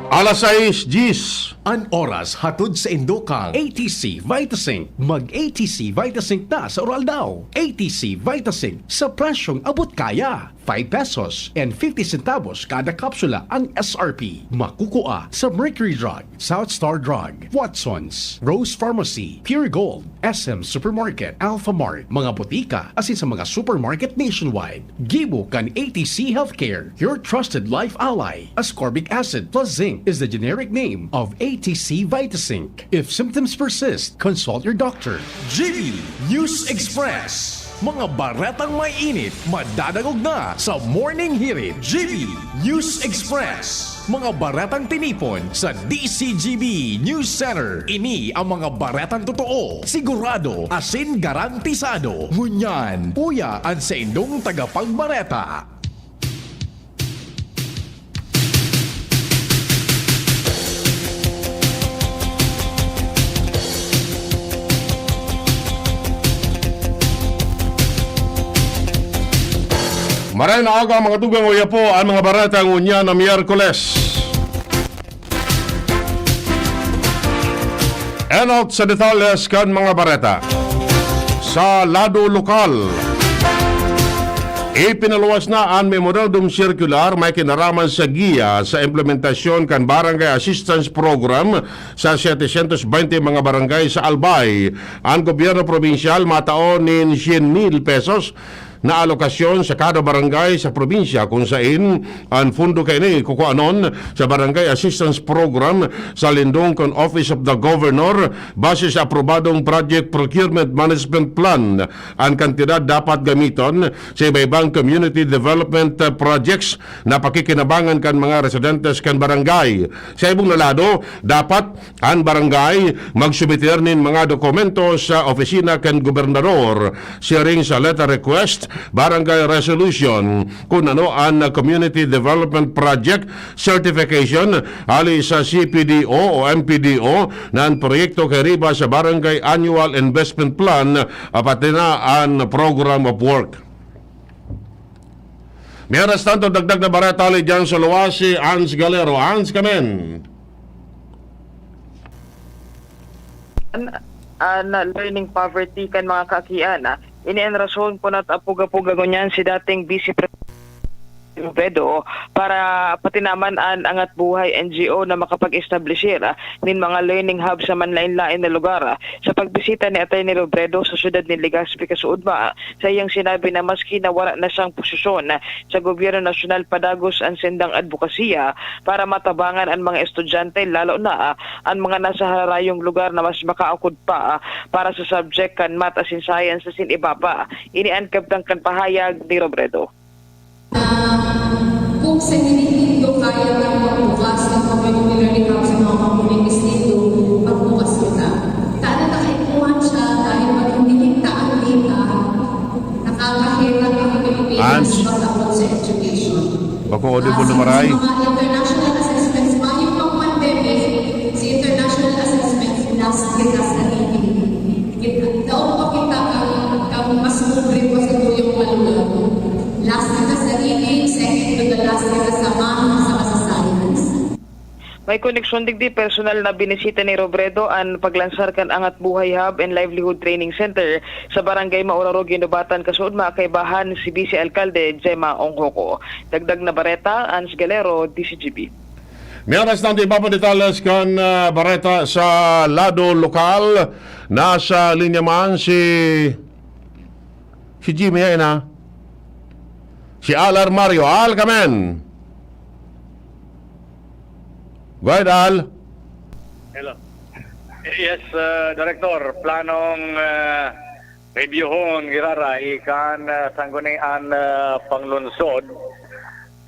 Alas sais diyes. An oras hatod saindo kan A T C Vitasync. Mag A T C Vitasync ta sa Uraldaw. A T C Vitasync sa presyong abot kaya. Five pesos and fifty centavos kada kapsula ang S R P. Makukua sa Mercury Drug, South Star Drug, Watson's, Rose Pharmacy, Pure Gold, S M Supermarket, Alphamart, mga botika, asin sa mga supermarket nationwide. Gibo kan A T C Healthcare, your trusted life ally. Ascorbic acid plus zinc is the generic name of A T C Vitasync. If symptoms persist, consult your doctor. G B News Express. Mga baretang may init, madadangog na sa Morning Hirit. G B News Express. Mga baretang tinipon sa D C G B News Center. Ini ang mga baretang totoo, sigurado, asin garantisado. Ngunyan, uya an saindong tagapagbareta. Maray na aga, mga tugang, uya po ang mga bareta ngunyan na Miyerkules. Enot sa detalles kan mga bareta. Sa lado lokal, Ipinaluwas na an Memorandum Circular may kinaraman sa giya sa implementasyon kan Barangay Assistance Program sa setecientos bente mga barangay sa Albay. An gobyerno probinsyal matao nin syen mil pesos na alokasyon sa kada barangay sa probinsya, kun sain an pondo kaini kukuanon sa Barangay Assistance Program sa lindong kan Office of the Governor base sa aprobadong Project Procurement Management Plan. An kantidad dapat gamiton sa iba-ibang community development, uh, projects na pakikinabangan kan mga residentes kan barangay. Sa ibong na lado, dapat an barangay magsumiter nin mga dokumento sa opisina kan gobernador, siring sa letter request, barangay resolution, kun ano an community development project certification hali sa C P D O o M P D O na an proyekto kairiba sa Barangay Annual Investment Plan, ah, pati na an Program of Work. Mientras tanto, dagdag na bareta hali diyan sa luwas si Hans Galero. Hans, kamen. An, an learning poverty kan mga kaakian, ah. Ini an rason kun nat-apog-apoga ngunyan si dating Vice Presidente Robredo para patinaman an Angat Buhay N G O na makapag-establisir, ah, nin mga learning hub sa manlaen-laen na lugar. Sa pagbisita ni Attorney Robredo sa siyudad nin Legazpi kasuodma, sa iyang sinabi na maski na wara na siyang posisyon sa gobyerno nasyonal, padagos an sindang adbokasiya para matabangan an mga estudyante, lalo na, ah, an mga nasa hararayong lugar na mas makaangkod pa, ah, para sa subject kan Math asin Science asin iba pa. Ini an kabtang kan pahayag ni Robredo. Kung sa hinihinglo kaya tang magbukas ng community learning hub sa mga communities dito, magbukas kita. Tana na kaipuhan siya dahil pag hindi kita ang data, nakakahirap ang Pilipinas Hans. Pag-abot sa education. Bako audible na maray. Sa mga international assessments, mayo pang pandemic, si international assessments, last kita sa dating. Kita, daog pa kita kang, kang mas pobre pa sa tuyang maluwag. Last kita sa reading, second to the last kita sa math, saka sa science. May koneksyon digdi, personal na binisita ni Robredo an paglansar kan Angat Buhay Hub and Livelihood Training Center sa Barangay Mauraro, Guinobatan, kasuodma kaibahan si Vice Alcalde Gemma Onghoco. Dagdag na bareta, Ans Galero, D C G B. Mientras tanto, iba pa detalles kan, ah, bareta sa lado lokal. Nasa linya man si, si Jimmy, yan na. Si Al Armario. Al, kamen. Go ahead, Al. Hello. Yes, uh, Director. Planong, uh, reviewhon giraray kan, uh, Sangguniang, uh, Panglungsod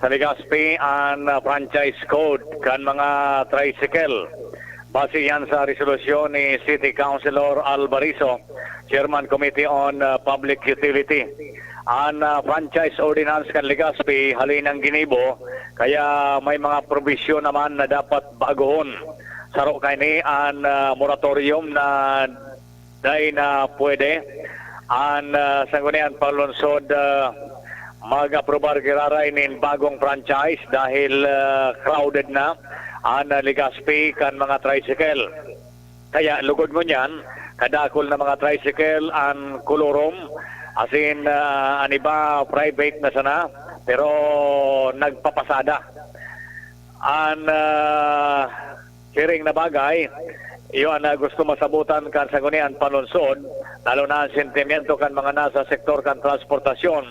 sa Legazpi an, ah, franchise code kan mga tricycle. Base yan sa resolusyon ni City Councilor Albarizo, Chairman Committee on, ah, Public Utility. An, ah, franchise ordinance kan Legazpi hali nang ginibo, kaya may mga probisyon naman na dapat bagohon. Saro kaini an, ah, moratorium na dai na pwede an, ah, Sangguniang Panglungsod, ah, mag-aprobar giraray nin bagong franchise dahil, ah, crowded na an, ah, Legazpi kan mga tricycle. Kaya lugod ngunyan, kadakul na mga tricycle an kolorom, asin, ah, an iba private na sana, pero nagpapasada. An, ah, siring na bagay, iyo an, ah, gusto masabotan kan Sangguniang Panlungsod, lalo na an sentimiento kan mga nasa sektor kan transportasyon,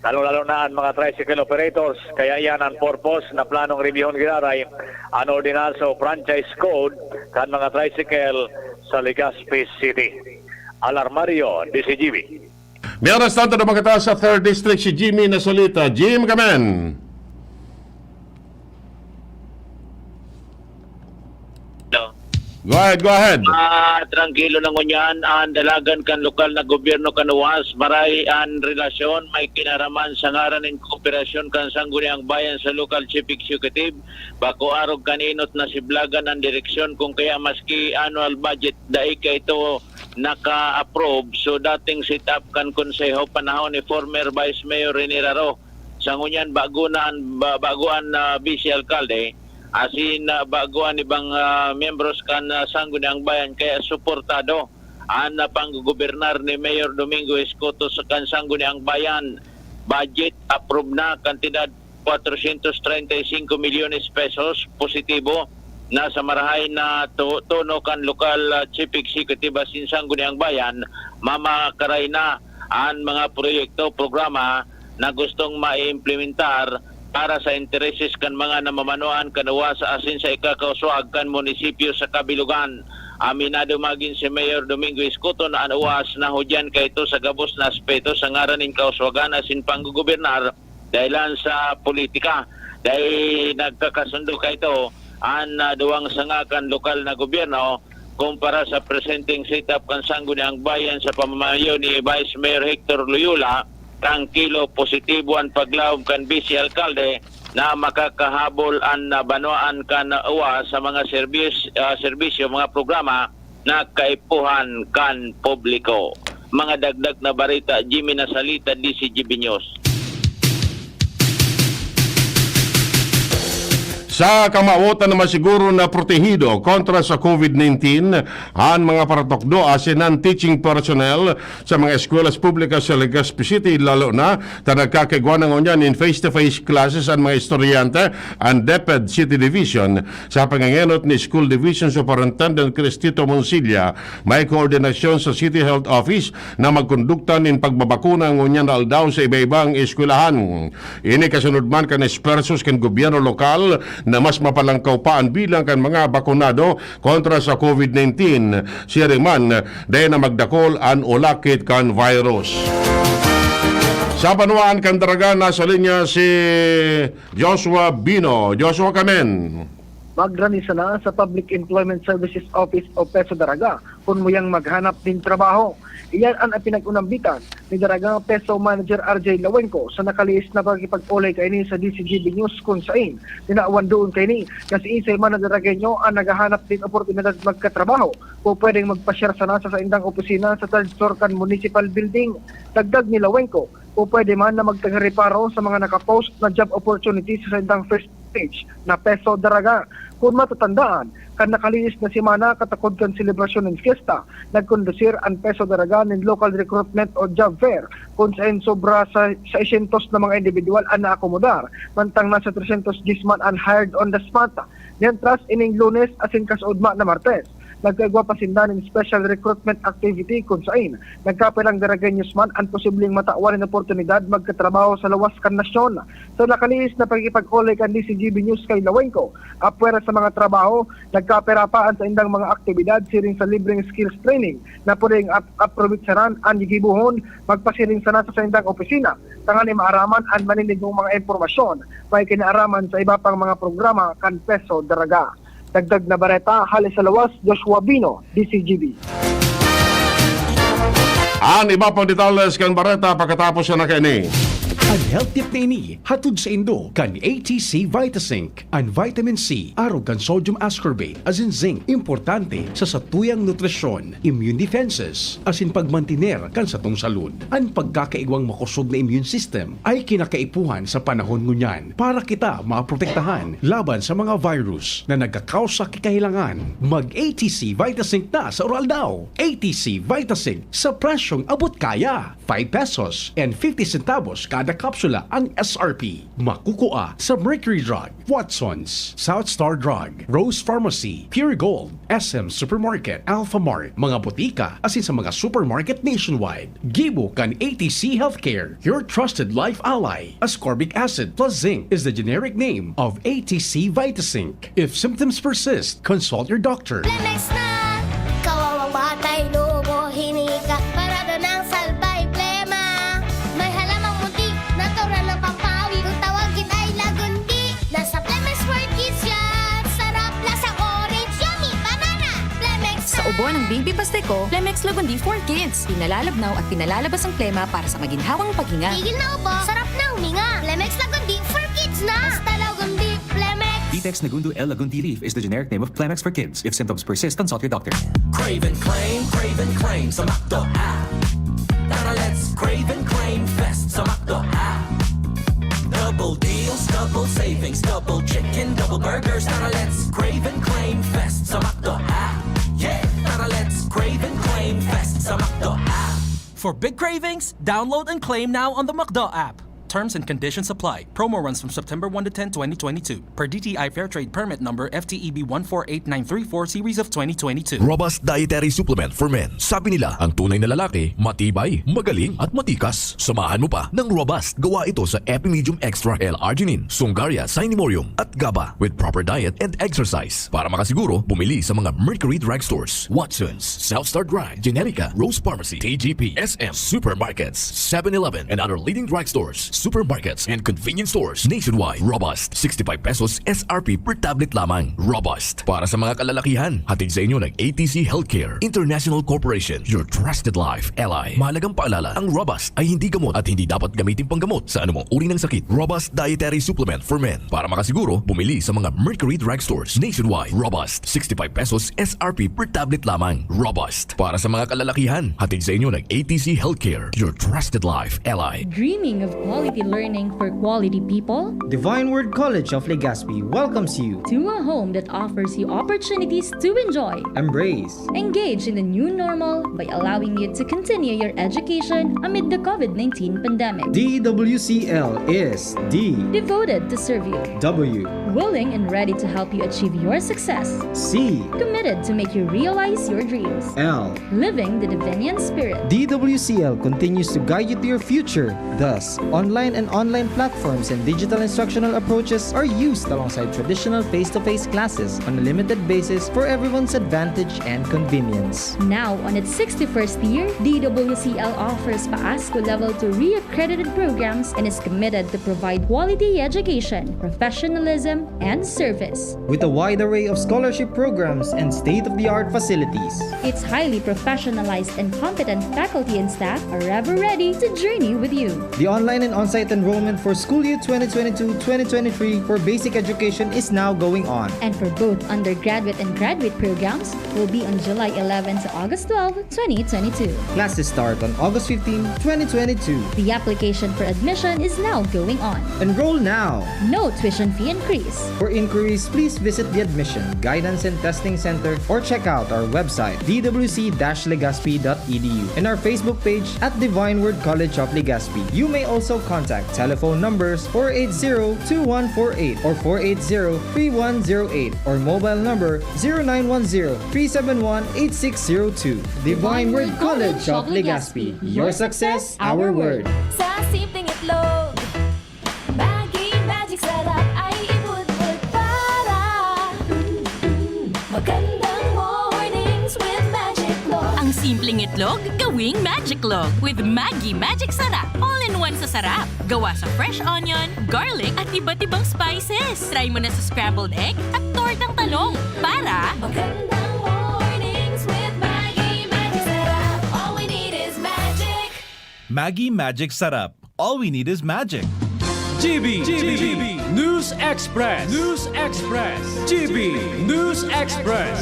lalo-lalo na an mga tricycle operators. Kaya iyan an purpose na planong reviewhon giraray an ordinansa o franchise code kan mga tricycle sa Legazpi City. Alarmario, D C G B. Mientras tanto, naman kita sa Third District, si Jimmy Nasolita. Jim, kamen. Hello. Go ahead, go ahead. Ah, tranquilo na ngunyan an dalagan kan lokal na gobyerno kan luwas, maray an relasyon may kinaraman sa ngaran nin kooperasyon kan Sangguniang Bayan sa local chief executive. Bako arog kan enot na siblagan an direksyon, kung kaya maski annual budget, dai kaito naka-approve. So, dating set up kan konseho panahon ni former Vice Mayor Rene Raro. Sa ngunyan, bago na an, ba-, bago an, ah, vice alkalde, asin, ah, bago an ibang, ah, miyembros kan, ah, Sangguniang Bayan, kaya suportado an, ah, panggogobernar ni Mayor Domingo Escoto sa kan Sangguniang Bayan. budget, approve na, kantidad cuatrocientos treinta y cinco milyones pesos, positibo, na sa marahay na to-, tono kan lokal, ah, chief executive asin Sangguniang Bayan, mamakaray na an mga proyekto, programa na gustong maimplementar para sa intereses kan mga namamanuan kan uwas asin sa ikakauswag kan munisipyo sa kabilugan. Aminado magin si Mayor Domingo Escoto na an uwas na hudyan kaito sa gabos na aspeto sa ngaran nin kauswagan asin panggogobernar dahelan sa politika. Dai nagkakasundo kaito an, ah, duwang sanga kan lokal na gobyerno kumpara sa presenteng setup kan Sangguniang Bayan sa pamamayo ni Vice Mayor Hector Loyola. Trangkilo, positibo an paglaom kan Vice Alkalde na makakahabol an, ah, banwaan kan uwas sa mga serbis-, ah, serbisyo, mga programa na kaipuhan kan publiko. Mga dagdag na bareta, Jimmy Nasalita, D C G B News. Sa kamawotan na masiguro na protehido kontra sa COVID nineteen, an mga paratukdo asin an teaching personnel sa mga eskwelahan publika sa Legazpi City, lalo na ta nagkakaigwa na ngunyan nin face-to-face classes an mga estudyante, an DepEd City Division. Sa pangengenot ni School Division Superintendent Cristito Monsilla, may koordinasyon sa City Health Office na magkondukta nin pagbabakuna ngunyan na aldaw sa iba-ibang eskwelahan. Ini kasunod man kan espuwersos kan gobyerno lokal na mas mapalangkaw pa an bilang kan mga bakunado kontra sa COVID nineteen. Siring man, dai na magdakol an ulakit kan virus. Sa banwaan kan Daraga, nasa linya si Joshua Bino. Joshua, kamen. Magrani sana sa Public Employment Services Office o PESO Daraga kun muyang maghanap nin trabaho. Iyan an ipinag-unambitan ni Daraga PESO Manager R J Lawenco sa nakalihis na pakikipag-olay kaini sa D C G B News, kun sain tinawan doon kaini na si Isay man na Daragueño an naghahanap nin oportunidad magkatrabaho. Pupwedeng magpasyar sana sa saindang opisina sa third floor kan Municipal Building. Dagdag ni Lawenco, pupwede man na magtaga-reparo sa mga nakapost na job opportunities sa saindang Facebook page na PESO Daraga. Kun matatandaan, kan nakalihis na semana, katakod kan selebrasyon nin fiesta, nagkondusir an PESO Daraga nin local recruitment o job fair, kun saen sobra sa seiscientos na mga indibidwal an naakomodar, mantang nasa trescientos diyes man an hired on the spot. Mientras, ining Lunes asin kasaudma na Martes, nagkaigwa pa sinda nin special recruitment activity kun saen nagkapirang Daragueños man an posibleng matawan nin oportunidad magkatrabaho sa lawas kan nasyon. Sa nakalihis na pakikipag-olay kan D C G B News kay Lawenco, apwera sa mga trabaho, nagkapira pa an saindang mga aktibidad siring sa libreng skills training na pwedeng ap-, aprobetsaran an gigibohon, magpasiring sana sa saindang opisina tanganing maaraman an maninigong mga impormasyon. May kinaaraman sa iba pang mga programa kan PESO Daraga. Dagdag na bareta, hale sa lawas, Joshua Bino, D C G B. An iba pang detalles kan bareta pakatapos na kaini. An health tip na ini, hatod saindo kan A T C Vitazinc. An vitamin C, arog kan sodium ascorbate, asin zinc, importante sa satuyang nutrisyon, immune defenses, asin pagmantiner kan satong salud. An pagkakaigwang makosog na immune system ay kinakaipuhan sa panahon ngunyan para kita maprotektahan laban sa mga virus na nagkakausa ki kahelangan. Mag A T C Vitazinc na sa uraldaw. A T C Vitazinc sa presyong abot kaya. Five pesos and fifty centavos kada kapsula ang S R P. Makukua sa Mercury Drug, Watsons, South Star Drug, Rose Pharmacy, Pure Gold, S M Supermarket, Alpha Mart, mga botika, asin sa mga supermarket nationwide. Gibo kan A T C Healthcare, your trusted life ally. Ascorbic acid plus zinc is the generic name of A T C Vitazinc. If symptoms persist, consult your doctor. Plemex na! Kawawang batay, lobo, hinika, parada ng salbay, plema. May halamang munti, natural na pampawi. Kung tawagin ay lagundi, nasa Plemex for Kids yan. Sarap, lasang orange, yummy, banana. Plemex Sa na! Ubo ng baby basta ko, Plemex Lagundi for Kids. Pinalalabnaw at pinalalabas ang plema para sa maginhawang paghinga. Tigil na ubo, sarap na huminga. Plemex Lagundi for Kids na! Basta Lagundi, Plemex! Vitex Nagundo L Lagundi Leaf is the generic name of Plemex for Kids. If symptoms persist, consult your doctor. Crave and claim, crave and claim sa McDo app. Tara, let's crave and claim fest sa McDo app. Double deals, double savings, double chicken, double burgers. Tara, let's crave and claim fest sa McDo app. Yeah! Tara, let's crave and claim fest sa McDo app. For big cravings, download and claim now on the McDo app. Terms and conditions apply. Promo runs from September one to ten, twenty twenty-two, per D T I Fair Trade Permit Number F T E B one four eight nine three four series of twenty twenty-two. Robust dietary supplement for men. Sabi nila, ang tunay na lalaki, matibay, magaling, at matikas. Samahan mo pa ng Robust. Gawa ito sa Epimedium Extra L-arginine, Sungaria, Cinemorium, at GABA. With proper diet and exercise. Para makasiguro, bumili sa mga Mercury Drugstores, Watsons, South Star Drug, Generica, Rose Pharmacy, T G P, S M, supermarkets, seven eleven, and other leading drugstores, supermarkets, and convenience stores nationwide. Robust, sixty-five pesos S R P per tablet lamang. Robust, para sa mga kalalakihan. Hatid sa inyo ng A T C Healthcare International Corporation, your trusted life ally. Mahalagang paalala, ang Robust ay hindi gamot at hindi dapat gamitin panggamot sa anumang uri ng sakit. Robust dietary supplement for men. Para makasiguro, bumili sa mga Mercury Drugstores nationwide. Robust, sixty-five pesos S R P per tablet lamang. Robust, para sa mga kalalakihan. Hatid sa inyo ng A T C Healthcare, your trusted life ally. Dreaming of quality learning for quality people? Divine Word College of Legazpi welcomes you to a home that offers you opportunities to enjoy, embrace, engage in the new normal by allowing you to continue your education amid the COVID nineteen pandemic. D W C L is D, devoted to serve you, W, willing and ready to help you achieve your success, C, committed to make you realize your dreams, L, living the Divinian spirit. D W C L continues to guide you to your future. Thus, online and online platforms and digital instructional approaches are used alongside traditional face-to-face classes on a limited basis for everyone's advantage and convenience. Now, on its sixty-first year, D W C L offers PAASCU Level two re-accredited programs and is committed to provide quality education, professionalism, and service. With a wide array of scholarship programs and state-of-the-art facilities, its highly professionalized and competent faculty and staff are ever ready to journey with you. The online and on-site enrollment for school year twenty twenty-two twenty twenty-three for basic education is now going on. And for both undergraduate and graduate programs will be on July eleven to August twelve, twenty twenty-two. Classes start on August fifteen, twenty twenty-two. The application for admission is now going on. Enroll now. No tuition fee increase. For inquiries, please visit the Admission, Guidance and Testing Center or check out our website, d w c dash legazpi dot e d u, and our Facebook page at Divine Word College of Legazpi. You may also contact telephone numbers four eight zero two one four eight or four eight zero three one zero eight or mobile number zero nine one zero three seven one eight six zero two. Divine Word College of Legazpi. Your success, our word. Sa simpleng itlog, Maggi Magic Sarap ay ibudbud para, mm, mm, magandang mornings with Magic Log. Ang simpleng itlog, gawing Magic Log with Maggi Magic Sarap. All-in-one sa sarap. Gawa sa fresh onion, garlic, at iba't ibang spices. Try mo na sa scrambled egg at tortang talong. Para magandang mornings with Maggi Magic Sarap. All we need is magic. Maggi Magic Sarap. All we need is magic. G B, G B, News Express. News Express. G B News Express.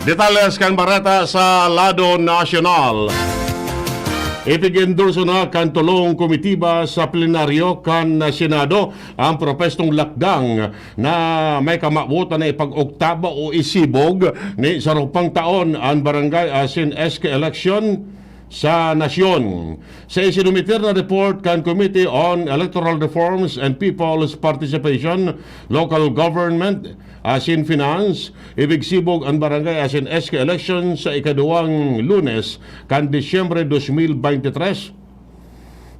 Detalles kan bareta sa lado nasyonal. Ipig-endorso na kan tolong komitiba sa plenaryo kan Senado ang propwestong lakdang na may kamawotan na ipag-oktaba o isibog ni sarong pang taon an barangay asin S K election sa nasyon. Sa isinumiter na report kan Committee on Electoral Reforms and People's Participation, Local Government, asin Finance, ipigsibog an barangay asin S K election sa ikaduwang Lunes kan Disyembre dos mil beintitres.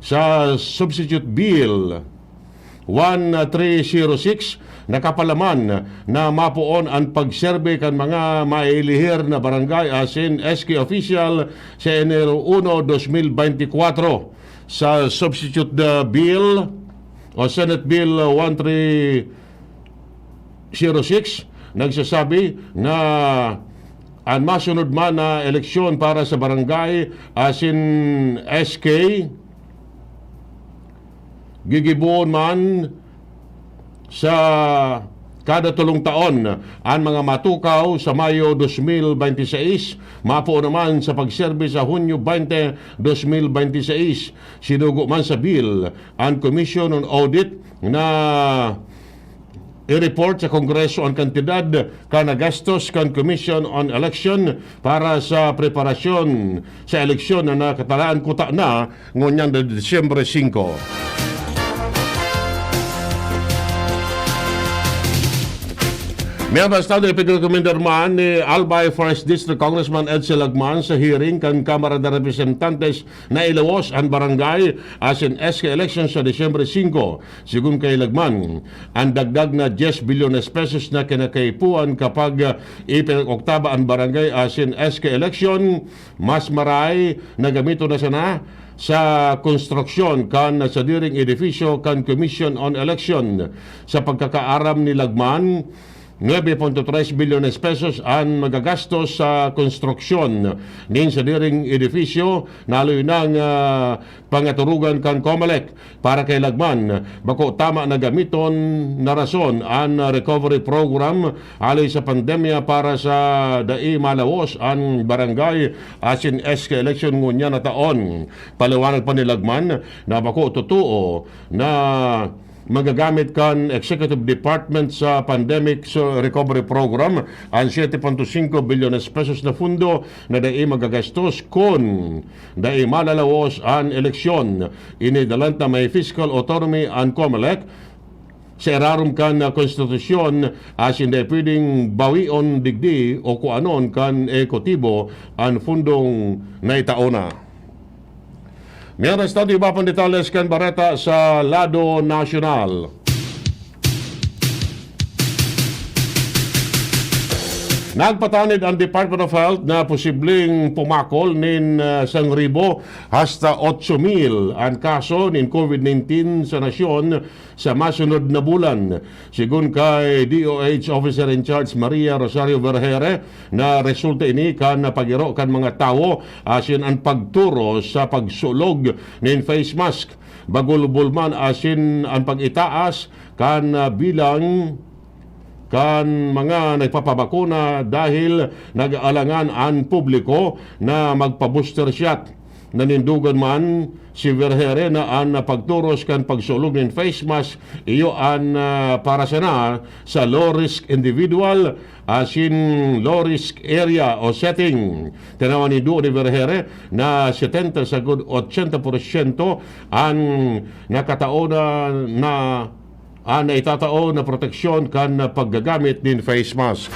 Sa Substitute Bill one three zero six, nakapalaman na mapoon an pagserbe kan mga mailihir na barangay asin S K official sa Enero uno, dos mil beintikwatro. Sa Substitute, uh, Bill o Senate Bill, uh, one three zero six, nagsasabi na An masunod man na eleksyon para sa barangay asin S K, gigibohon man sa kada tolong taon. An mga matukaw sa Mayo dos mil bente seis, mapoon naman sa pagserbi sa Hunyo bente, dos mil bente seis. Sinugo man sa bill an Commission on Audit na i-report sa Kongreso an kantidad kan nagastos kan Commission on Election para sa preparasyon sa eleksyon na nakatalaan kuta na ngunyan na Disyembre singko. Miyembro sa Estado, ipigrekomendar man ni Albay First District Congressman Edsel Lagman sa hearing kan Kamara de Representantes na ilawos an barangay asin S K election sa Disyembre singko. Sigon kay Lagman, an dagdag na diyes bilyones pesos na kinakaipuhan kapag, ah, ipinag-oktaba an barangay asin S K election, mas maray na gamiton na sana sa konstruksyon kan sadiring edifisyo kan Commission on Election. Sa pagkakaaram ni Lagman, nuebe punto tres bilyones pesos an magagastos sa konstruksyon nin sadiring edifisyo, naloy nang, ah, pangaturugan kan Comelec. Para kay Lagman, bako tama na gamiton na rason an recovery program hali sa pandemya para sa dai malawos an barangay asin S K election ngunyan na taon. Paliwanag pa ni Lagman na bako totoo na magagamit kan Executive Department sa Pandemic Recovery Program an siete punto singko bilyones pesos na pundo na dai magagastos kun dai malalawos an eleksyon. Ini dalan ta may fiscal autonomy an Comelec sa irarom kan konstitusyon asin dai pwedeng bawion digdi o kuanon kan ehekutibo an pundong naitao na. Mientras tanto, iba pang detalles kan bareta sa lado nasyonal. Nagpatanid ang Department of Health na posibleng pumakol nin, ah, sangribo hasta otso mil an kaso nin COVID nineteen sa nasyon sa masunod na bulan. Sigon kay D O H Officer in Charge Maria Rosario Vergeire, na resulta ini kan pag-iro kan mga tawo asin an pagturo sa pagsulog nin face mask. Bagulbol man asin an pag-itaas kan, ah, bilang kan mga nagpapabakuna dahil nag-aalangan an publiko na magpa-booster shot. Nanindogan man si Vergeire na an pagturos kan pagsulog nin face mask iyo an, ah, para sana sa low risk individual asin low risk area o setting. Tinawan nindo ni Vergeire na setenta sagud ochenta porsyento an nakatao na, na an naitatao na proteksyon kan paggagamit nin face mask.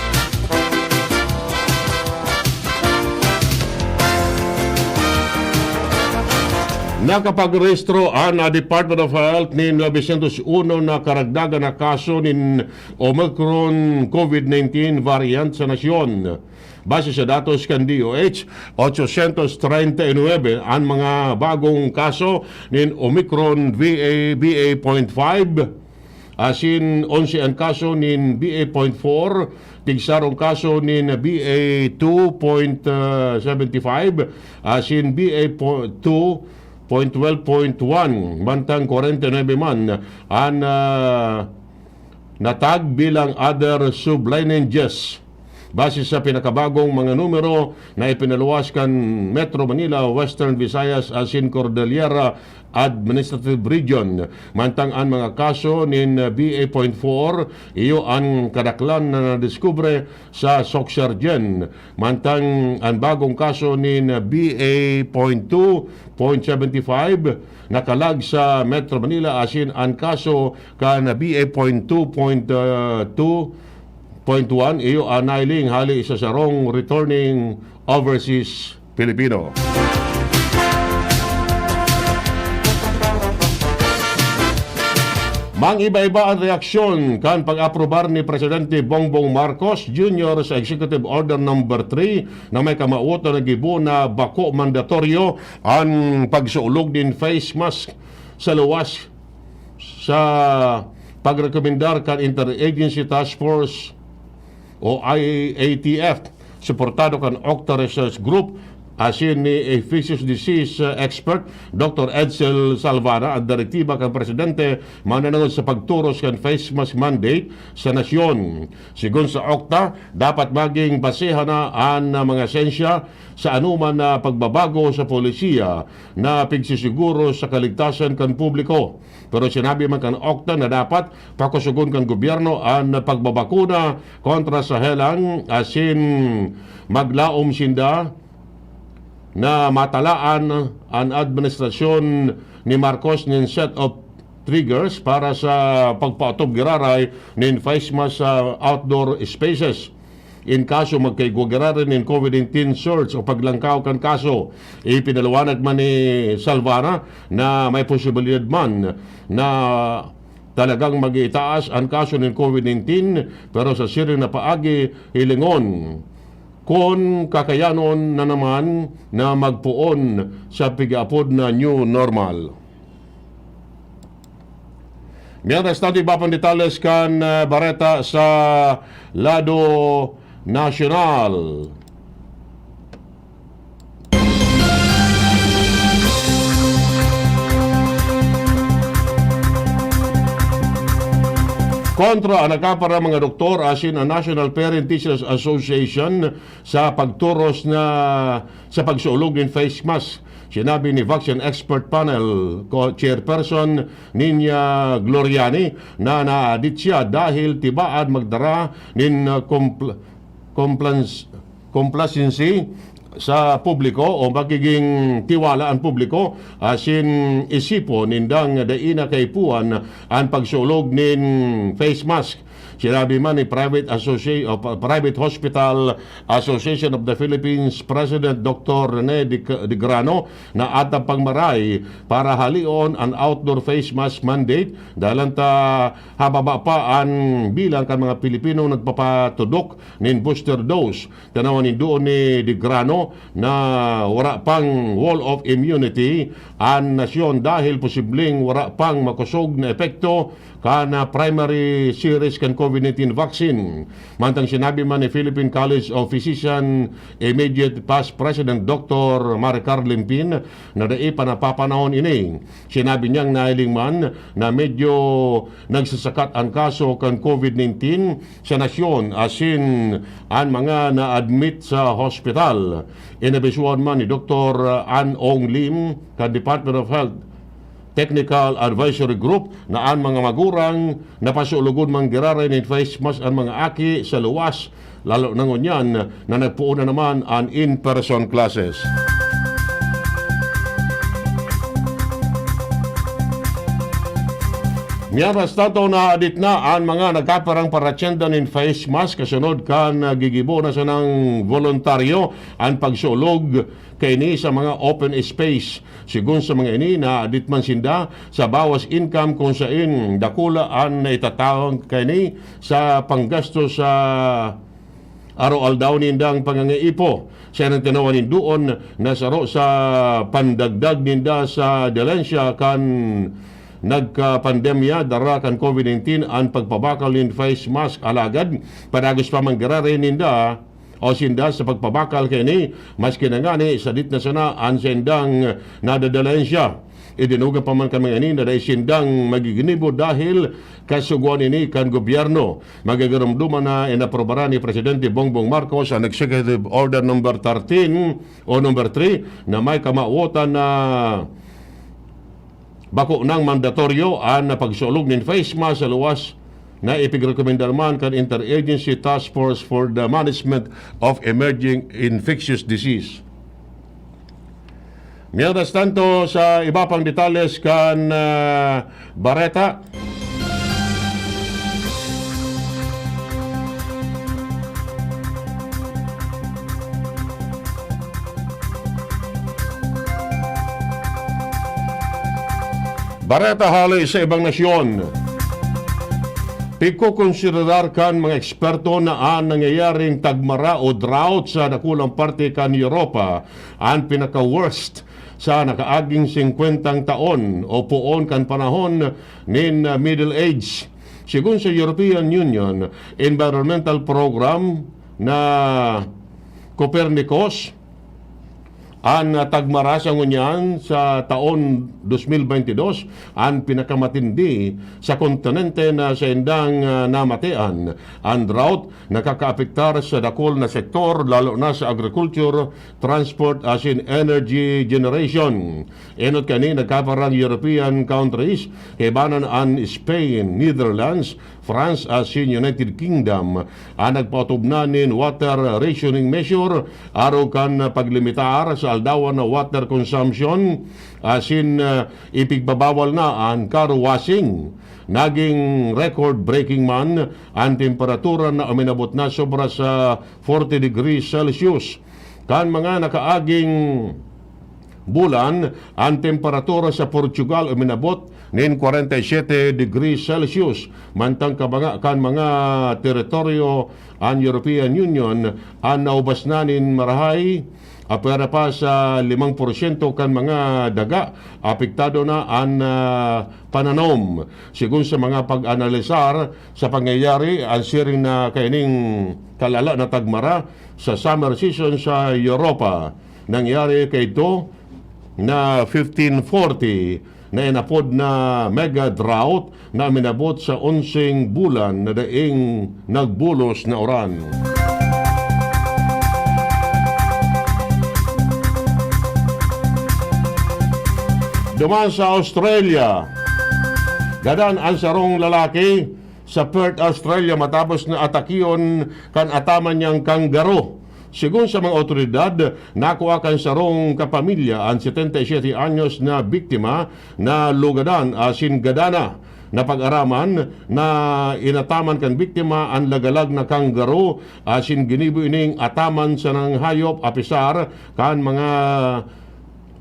Nakapagrehistro an, ah, Department of Health nin novecientos uno na karagdagan na kaso nin Omicron COVID nineteen variant sa nasyon. Base sa datos kan D O H, ochocientos treinta y nuebe an mga bagong kaso nin Omicron V A, B A point five, asin onse an kaso nin B A point four, tigsarong kaso nin B A two point seventy five, asin B A two point twelve point one, mantang kwarenta y nuebe man an, ah, natag bilang other sublineages. Base sa pinakabagong mga numero na ipinaluwas kan Metro Manila, Western Visayas asin Cordillera Administrative Region, mantang an mga kaso nin B A point four, iyo an kadaklan na nadiskubre sa Soc-Sargen, mantang an bagong kaso nin B A point two point seventy five nakalag sa Metro Manila, asin an kaso kan B A point two point two point one, iyo an nailing hali sa sarong returning overseas Pilipino. Mangiba-iba an reaksyon kan pag-aprobar ni Presidente Bongbong Marcos Junior sa Executive Order Number Three na may kamawot na naggibo na bako mandatoryo an pagsulog nin face mask sa luwas sa pagrekomendar kan Interagency Task Force o I A T F. Suportado kan Octa Research Group, asin ni infectious disease, uh, expert Doctor Edsel Salvana, ang direktiba kan presidente mananangod sa pagturos kan face mask mandate sa nasyon. Sigon sa Octa, dapat maging basehan na an mga sensya sa anuman na pagbabago sa polisiya na pigsisiguro sa kaligtasan kan publiko. Pero sinabi man kan Octa na dapat pakusogon kan gobyerno an pagbabakuna kontra sa helang asin maglaom sinda na matalaan an administrasyon ni Marcos nin set of triggers para sa pagpaotob giraray nin face mask sa outdoor spaces. In kaso magkaigwa giraray nin COVID nineteen surge o paglangkaw kan kaso, ipinaliwanag man ni Salvana na may posibilidad man na talagang mag-iitaas an kaso nin COVID nineteen, pero sa siring na paagi, hilingon kun kakayanon na naman na magpoon sa pig-aapod na new normal. Mientras tanto, iba pang detalles kan, ah, bareta sa lado nasyonal. Kontra an nagkaparang mga doktor asin an National Parent Teachers Association sa pagturos na sa pagsulog nin face mask. Sinabi ni Vaccine Expert Panel co-chairperson Nina Gloriani na naadit siya dahil tibaad magdara nin, uh, compl-, complans-, complacency sa publiko o magiging tiwala an publiko, asin isipon nindang dai na kaipuhan an pagsulog nin face mask. Sinabi man ni Private Associ-, o pa-, Private Hospital Association of the Philippines President Doctor Rene Dic-, Digrano na atang pang maray para halion an outdoor face mask mandate, dalan ta hababa pa an bilang kan mga Pilipinong nagpapatudok nin booster dose. Tanawan nindoon ni Digrano na wara pang wall of immunity an nasyon dahil posibleng wara pang makosog na epekto kan, ah, primary series kan COVID nineteen vaccine. Mantang sinabi man ni Philippine College of Physician Immediate Past President Doctor Maricar Limpin na dai pa napapanahon ini. Sinabi niyang nahiling man na medyo nagsasakat an kaso kan COVID nineteen sa nasyon, asin an mga na-admit sa hospital. Inabisuhan man ni Doktor Ann Ong Lim kan Department of Health Technical Advisory Group na an mga magurang napasulogon man giraray nin face mask an mga aki sa luwas, lalo na ngunyan na nagpoon na naman an in-person classes. Mientras tanto, naadit na an mga nagkaparang paratyenda nin face mask kasunod kan gigibo na sanang voluntaryo an pagsulog kaini sa mga open space. Sigon sa mga ini, naadit man sinda sa bawas income, kung sain dakula an naitatao kaini sa panggasto sa araw-aldaw nindang pangangaipo. Sa inang tinawan nindoon na saro sa pandagdag ninda sa dilensya kan nagkapandemya dara kan COVID nineteen an pagpabakal nin face mask. Alagad padagos pa man giraray ninda o sinda sa pagpabakal kaini, maski na ngani sadit na sana an saindang nadadalensya. Idinugang pa man kan mga ini na dai sindang magiginibo dahil kasugoan ini kan gobyerno. Magagarumduman na inaprobaran ni Presidente Bongbong Marcos an Executive Order Number thirteen o Number three na may kamawotan na bako nang mandatoryo an pagsulog nin face mask sa luwas na ipigrekomendar man kan Interagency Task Force for the Management of Emerging Infectious Disease. Mientras tanto, sa iba pang detalles kan, ah, bareta, Bareta hale sa ibang nasyon. Pigkokonsiderar kan mga eksperto na an nangyayaring tagmara o drought sa dakulang parte kan Europa an pinaka-worst sa nakaaging singkwentang taon o poon kan panahon nin Middle Age. Sigon sa European Union Environmental Program na Copernicus, an tagmara sa ngunyan sa taon dos mil bente dos, an pinakamatindi sa kontinente na saindang, ah, namatian. An drought nakakaapektar sa dakul na sektor, lalo na sa agriculture, transport, asin energy generation. Enot kani nagkaparang European countries, kaibanan an Spain, Netherlands, France asin United Kingdom, an nagpautubnan nin water rationing measure arog kan paglimitar sa aldawan na water consumption asin, ah, ipigbabawal na an car washing. Naging record-breaking man an temperatura na uminabot na sobra sa forty degrees Celsius. Kan mga nakaaging bulan, an temperatura sa Portugal uminabot nin kwarenta y siyete degrees Celsius, mantang kabanga kan mga teritoryo an European Union an naubas na nin marahay, apwera pa sa limang porsyento kan mga daga apektado na an, ah, pananom. Sigon sa mga pag-analisar sa pangyayari, an siring na kaining kalala na tagmara sa summer season sa Europa. Nangyari kaidto na fifteen forty na inapod na mega drought na minabot sa onseng bulan na daing nagbulos na uran. Duman sa Australia, gadan an sarong lalaki sa Perth, Australia, matapos na atakion kan ataman niyang kanggaro. Sigon sa mga awtoridad, nakua kan sarong kapamilya an setenta y siyete anyos na biktima na lugadan asin gadana. Napag-araman na inataman kan biktima an lagalag na kanggaro asin ginibo ining ataman sa nang hayop, apisar kan mga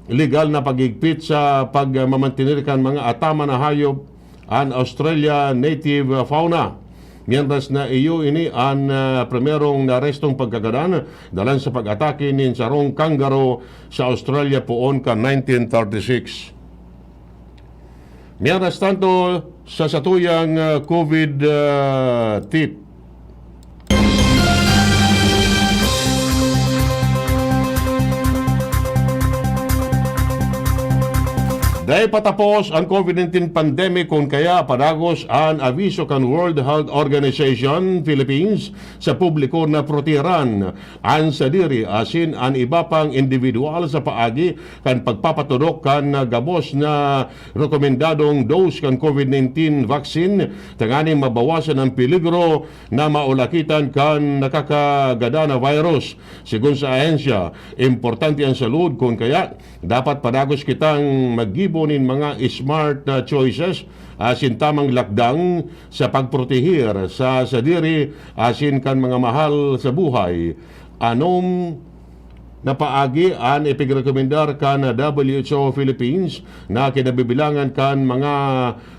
legal na paghigpit sa pagmamantener kan mga ataman na hayop an Australia native fauna. Mientras na iyo ini an, ah, primerong naarestong pagkagadan dalan sa pag-atake nin sarong kanggaro sa Australia poon kan nineteen thirty-six. Mientras tanto, sa satuyang, ah, COVID, ah, tip. Dai pa tapos an COVID nineteen pandemic, kun kaya padagos an abiso kan World Health Organization Philippines sa publiko na protehiran an sadiri asin an iba pang indibidwal sa paagi kan pagpapaturok kan gabos na rekomendadong dose kan COVID nineteen vaccine, tanganing mabawasan an peligro na maulakitan kan nakakagada na virus. Sigon sa ahensya, importante an salud, kun kaya dapat padagos kitang maggibo nin mga smart na choices asin tamang lakdang sa pagprotehir sa sadiri asin kan mga mahal sa buhay. Anom na paagi an ipigrekomendar kan W H O Philippines na kinabibilangan kan mga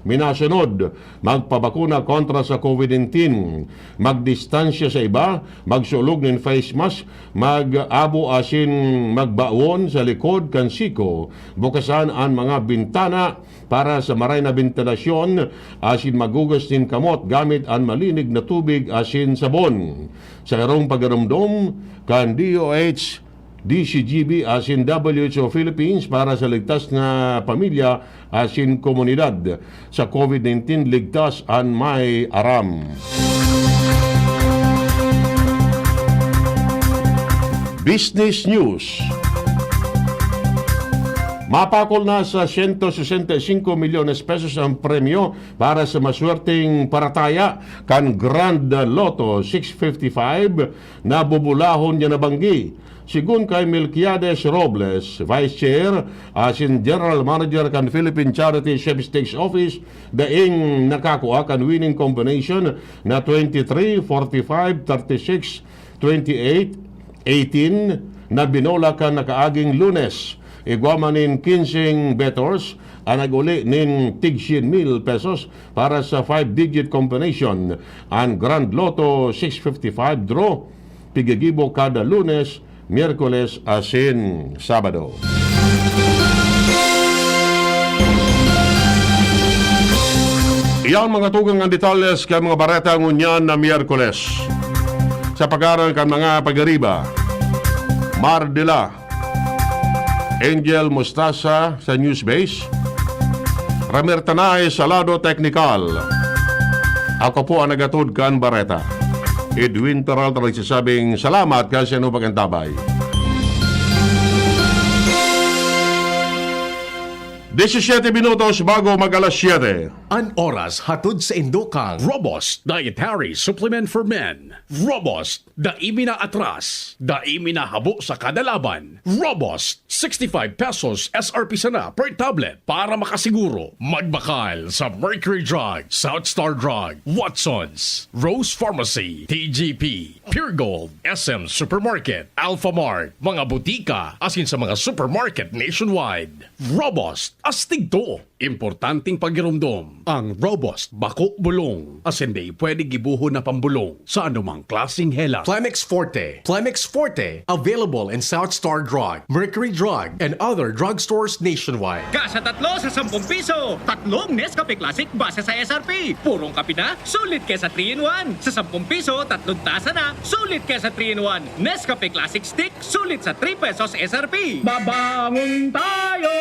minasunod: magpabakuna kontra sa COVID nineteen, magdistansya sa iba, magsulog nin face mask, mag-abo asin magbawon sa likod kan siko, bukasan an mga bintana para sa maray na bentilasyon, asin maghugas nin kamot gamit an malinig na tubig asin sabon. Sa sarong pagdadumdom kan D O H, D C G B asin W H O Philippines para sa ligtas na pamilya asin komunidad. Sa COVID nineteen, ligtas an may aram. Business News. Mapakol na sa siyento sesenta y singko milyones pesos ang premyo para sa maswerteng parataya kan Grand Lotto six fifty-five na bubulahon niya na banggi. Sigun kay Melquiades Robles, Vice Chair asin General Manager kan Philippine Charity Sweepstakes Office, daing nakakua kan winning combination na twenty-three, forty-five, thirty-six, twenty-eight, eighteen na binola kan nakaaging Lunes. Igwa man nin kinseng bettors an nag-uli nin tig syen mil pesos para sa five-digit combination. An Grand Lotto six fifty-five draw, pigigibo kada Lunes, Miyerkules asin Sabado. Iyan mga tugang an detalles kan mga bareta ngunyan na Miyerkules. Sa pag-aaral kan mga pagariba, Mardila. Angel Mustasa sa Newsbase. Ramir Tanay sa lado teknikal. Ako po ang nagatod kan bareta. Edwin Peralta nagsasabing salamat kan sa inyo pag-antabay. Diecisiete minutos bago mag alas siyete. An oras hatod sa indo kan Robust Dietary Supplement for Men. Robust, dai mi na atras, dai mi na habo sa kada laban. Robust, sixty-five pesos S R P sana per tablet para makasiguro. Magbakal sa Mercury Drug, South Star Drug, Watsons, Rose Pharmacy, T G P, Pure Gold, S M Supermarket, Alphamart, mga butika, asin sa mga supermarket nationwide. Robust, astig to. Importanteng pagiromdom, ang Robust bako bulong, asin dai pwede gibohon na pambulong sa anumang klaseng helat. Plemex Forte. Plemex Forte, available in South Star Drug, Mercury Drug, and other drugstores nationwide. Ka sa tatlo sa sampung piso, tatlong Nescafe Classic base sa S R P. Purong kape na, sulit ka sa three in one. Sa sampung piso, tatlong tasa na, sulit ka sa three in one. Nescafe Classic Stick, sulit sa three pesos S R P. Babangon tayo!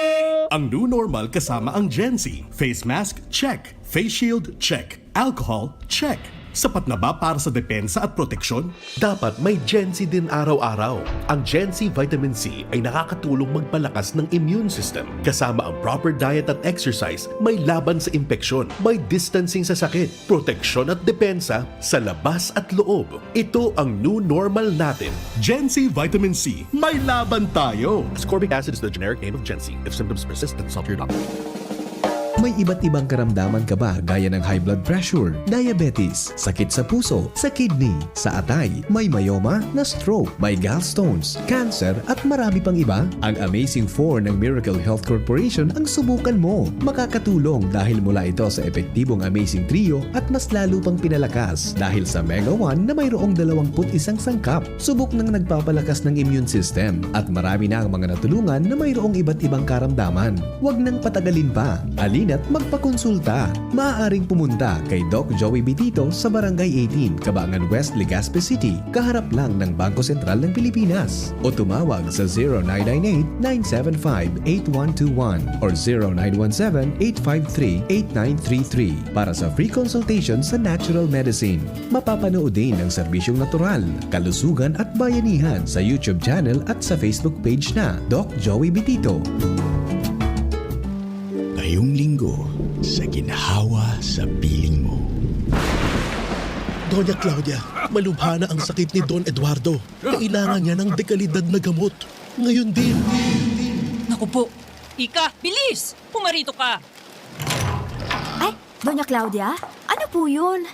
Ang new normal kasama ang Gen Z. Face mask, check. Face shield, check. Alcohol, check. Sapat na ba para sa depensa at proteksyon? Dapat may Gen Z din araw-araw. Ang Gen Z Vitamin C ay nakakatulong magpalakas ng immune system. Kasama ang proper diet at exercise, may laban sa impeksyon, may distancing sa sakit, proteksyon at depensa sa labas at loob. Ito ang new normal natin. Gen Z Vitamin C, may laban tayo! Ascorbic acid is the generic name of Gen Z. If symptoms persist, then consult your doctor. May iba't ibang karamdaman ka ba, gaya ng high blood pressure, diabetes, sakit sa puso, sa kidney, sa atay, may myoma, na-stroke, may gallstones, cancer, at marami pang iba? Ang Amazing Four ng Miracle Health Corporation ang subukan mo. Makakatulong dahil mula ito sa epektibong Amazing Trio at mas lalo pang pinalakas dahil sa Mega One na mayroong dalawampu't isang sangkap. Subok nang nagpapalakas ng immune system at marami na ang mga natulungan na mayroong iba't ibang karamdaman. Huwag nang patagalin pa. Halina't magpakonsulta. Maaaring pumunta kay Doc Joey Bitito sa Barangay eighteen, Cabangan West, Legazpi City, kaharap lang ng Bangko Sentral ng Pilipinas. O tumawag sa zero nine nine eight, nine seven five, eight one two one or zero nine one seven, eight five three, eight nine three three para sa free consultation sa natural medicine. Mapapanood din ang serbisyong natural, kalusugan at bayanihan sa YouTube channel at sa Facebook page na Doc Joey Bitito. Ngayong linggo, sa Ginhawa sa Piling Mo. Doña Claudia, malubha na ang sakit ni Don Eduardo. Kailangan niya ng dekalidad na gamot. Ngayon din. Naku po. Ika, bilis! Pumarito ka! Ay, Doña Claudia, ano po yun?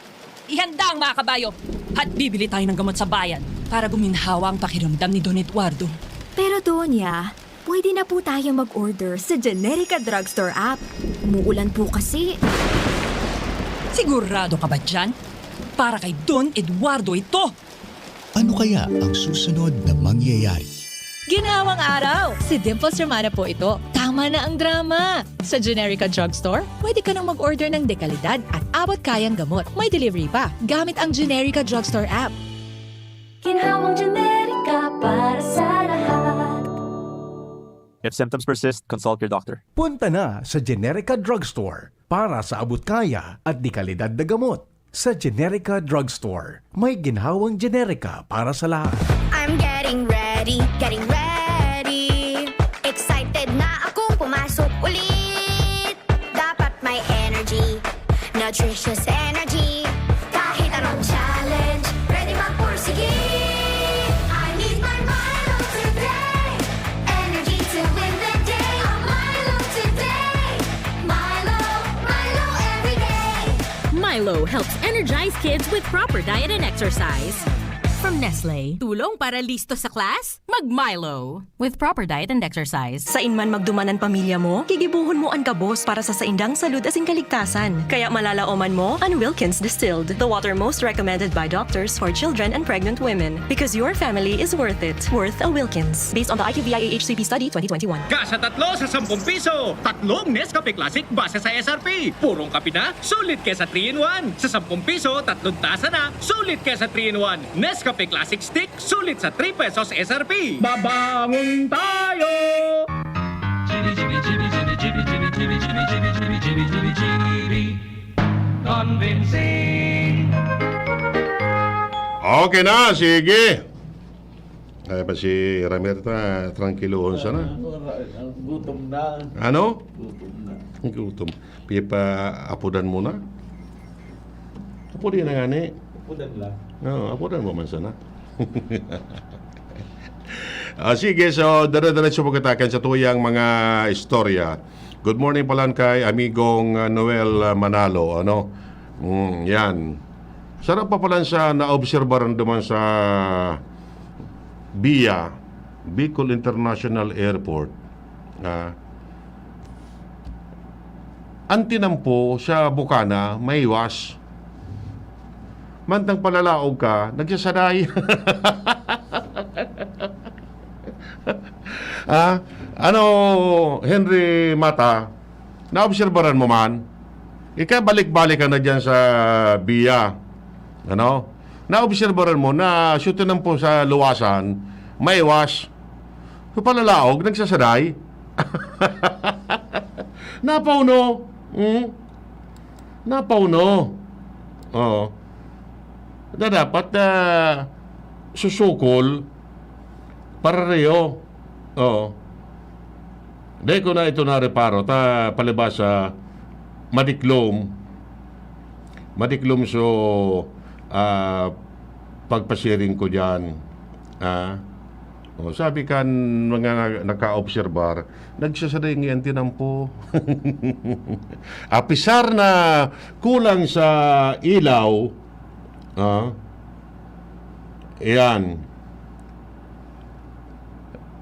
Ihanda ang mga kabayo at bibili tayo ng gamot sa bayan para guminhawa ang pakiramdam ni Don Eduardo. Pero, Doña, pwede na po tayo mag-order sa Generica Drugstore app. Umuulan po kasi. Sigurado ka ba dyan? Para kay Don Eduardo ito! Ano kaya ang susunod na mangyayari? Ginhawang araw! Si Dimples Romana po ito. Tama na ang drama! Sa Generica Drugstore, pwede ka nang mag-order ng dekalidad at abot-kayang gamot. May delivery pa, gamit ang Generica Drugstore app. Ginhawang Generica para sa lahat. If symptoms persist, consult your doctor. Punta na sa Generica Drugstore para sa abot-kaya at dekalidad na gamot. Sa Generica Drugstore, may ginhawang Generica para sa lahat. I'm getting ready, getting ready. Excited na akong pumasok ulit. Dapat may energy, nutritious energy. Kahit anong challenge, ready magpursige. I need my Milo today. Energy to win the day. A Milo today. Milo, Milo every day. Milo helps energize kids with proper diet and exercise. From Nestle, tulong para listo sa class? Mag-Milo. With proper diet and exercise. Sain man magduman an pamilya mo, gigibohon mo an gabos para sa saindang salud asin kaligtasan. Kaya malalaoman mo an Wilkins Distilled, the water most recommended by doctors for children and pregnant women. Because your family is worth it. Worth a Wilkins. Based on the I Q V I A H C P study twenty twenty-one. Ka sa tatlo sa sampung piso, tatlong Nescafe Classic base sa S R P. Purong kape na, sulit ka sa three in one. Sa sampung piso, tatlong tasa na, sulit ka sa three in one. Nescafe Classic stick, sulit sa three pesos S R P. Babangon tayo! Convincing! Okay na, sige. Ay pa si Ramir ta, tranquilohon sana. Gutom na. Ano? Gutom na. Ang gutom. Pipaapodan mo na? Apodin na nga ni. Pudan lang. Oo, apodan mo man sana. Ah, sige, so dire-diretso po kita kan sa tuyang mga istorya. Good morning pala kay amigong ah, Noel ah, Manalo, ano? Mm, yan. Sarap pa pala sa naobserbaran duman sa BIA, Bicol International Airport. Ah, ang tinampo sa bukana, maiwas. Mantang palalaog ka, nagsasaday. Ah, ano, Henry Mata, naobserbaran mo man? Ika, balik-balik ka na dyan sa BIA. Ano? Naobserbaran mo na siya tinampo sa luwasan, maiwas. So, palalaog, nagsasaday. Napauno. Hmm? Napauno. Oo. Na dapat na susukol para reyo. Oo. Dahil ko na ito nareparo, ta palibasa madiklom. Madiklom so ah, pagpasiring ko dyan. Ah, oh, sabi kan mga nakaobserbar, nagsasaday ang tinampo. Apisar na kulang sa ilaw, ah, yan.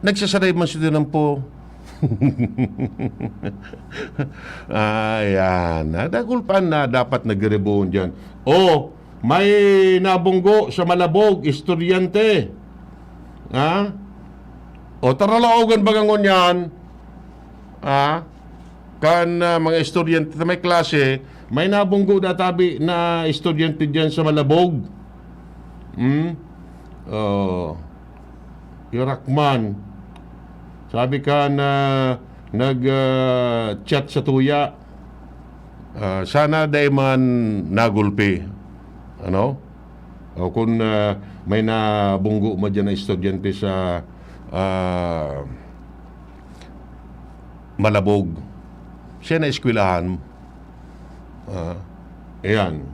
Nagsasaday man sa tinampo. Ayan. Nagulpan na dapat nagre-rebound dyan. O, may nabunggo sa Malabog, estudyante. Ha? O, taralaogan baga ngunyan. Ha? Kan ah, mga estudyante na may klase, may nabunggo na tabi na estudyante dyan sa Malabog. Hmm? Oh. Yurakman. Sabi kan ah, nag ah, chat sa tuya. Ah, sana dai man nagulpi. Ano? O kung ah, may nabunggo mo dyan na estudyante sa ah, Malabog. Siya na eskwelahan. Ah, ayan.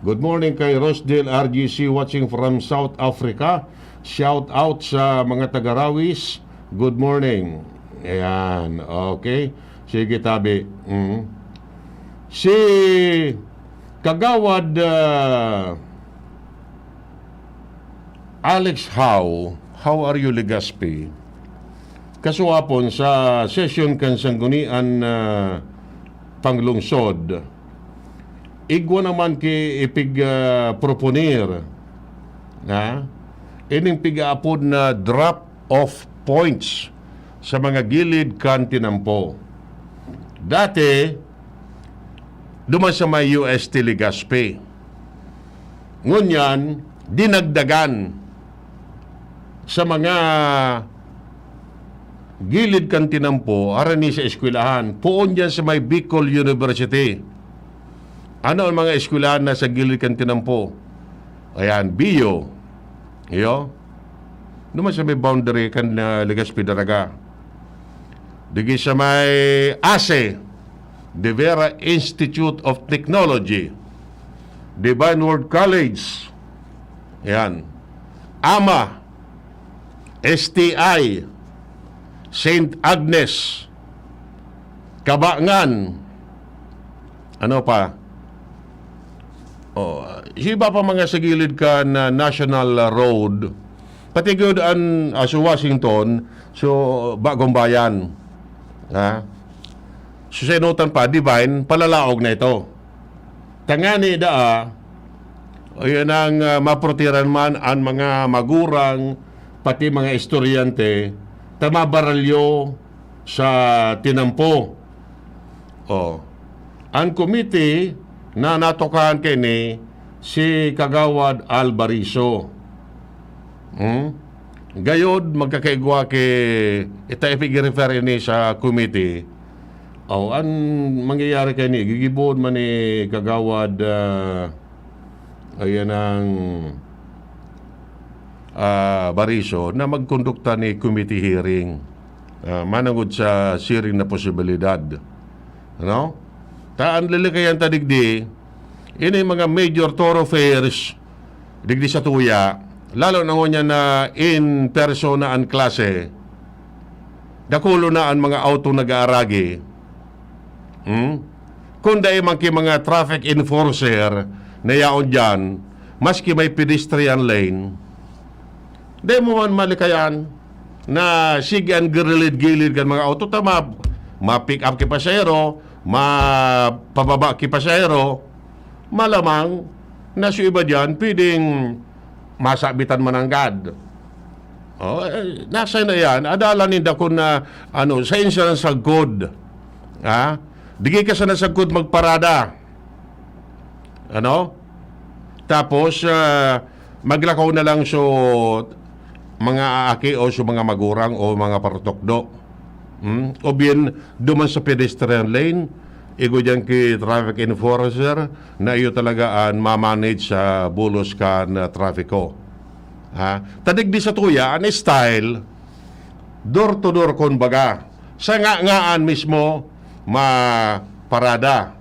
Good morning kay Rosdale R G C watching from South Africa. Shout out sa mga taga Rawis. Good morning. Ayan. Okay. Sige, tabi. Mm. Si Kagawad ah, Alex Howe, how are you, Legazpi? Kasuapon sa sesyon kan Sanggunian ah, Panglungsod, igwa naman ki ipig ah, proponer na ining pig-aapod na drop-off points sa mga gilid kan tinampo. Dati, duman sa may U S T Legazpi. Ngunyan, dinagdagan sa mga gilid kan tinampo, harani sa eskwelahan, poon dyan sa may Bicol University. Ano ang mga eskwelahan na sa gilid kan tinampo? Ayan, bio. Iyo. Naman sa may boundary kan uh, Legazpi Daraga. Digi sa may ASE, De Vera Institute of Technology, Divine Word College, yan, AMA, S T I, Saint Agnes, Kabangan, ano pa? Oh, yung iba pa mga sa gilid kan National Road, pati gud an ah, sa Washington, so Bagong Bayan. Ha? So sa inutan pa, Divine, palalaog na ito. Tangani daa, o yun ang ah, maprotiran man ang mga magurang, pati mga estudyante, ta mabaralyo sa tinampo. Oh. Ang komite na natukahan kini si Kagawad Alvarizo. Hmm? Gayod, magkakaigwa ki, ita ipig-refer ini sa committee. O, an mangyayari kaini, gigibohon man ni Kagawad, ah, ayan ang, ah, Bariso na magkondukta ni committee hearing, ah, manangod sa siring na posibilidad. Ano? Ta an lilikayan ta digdi, ini mga major thoroughfares digdi sa tuya, lalo na ngunyan na in persona an klase, dakulo na an mga auto nag-aaragi. Hmm? Kung dai man ki mga traffic enforcer na yaon diyan, maski may pedestrian lane, dai mo man malikayan na sige an gilid-gilid kan mga auto ta ma-, ma-pick up ki pasahero, mapababa ki pasahero, malamang na so iba diyan pwedeng masabitan mananggad. Oh, eh, nasa na yan? Adala ninda kun na, ano, sa insurance sagkod. Ha? Digi ka sana sagkod magparada. Ano? Tapos, ah, maglakaw na lang so mga aaki o so mga magurang o mga partukdo. Hmm? O bien, duman sa pedestrian lane, igo diyan ki traffic enforcer na iyo talaga an mamanage sa bulos kan, ah, trafiko. Ha? Ta digdi sa tuya, an style, door to door, kun baga. Sa nga-, ngaan mismo, maparada.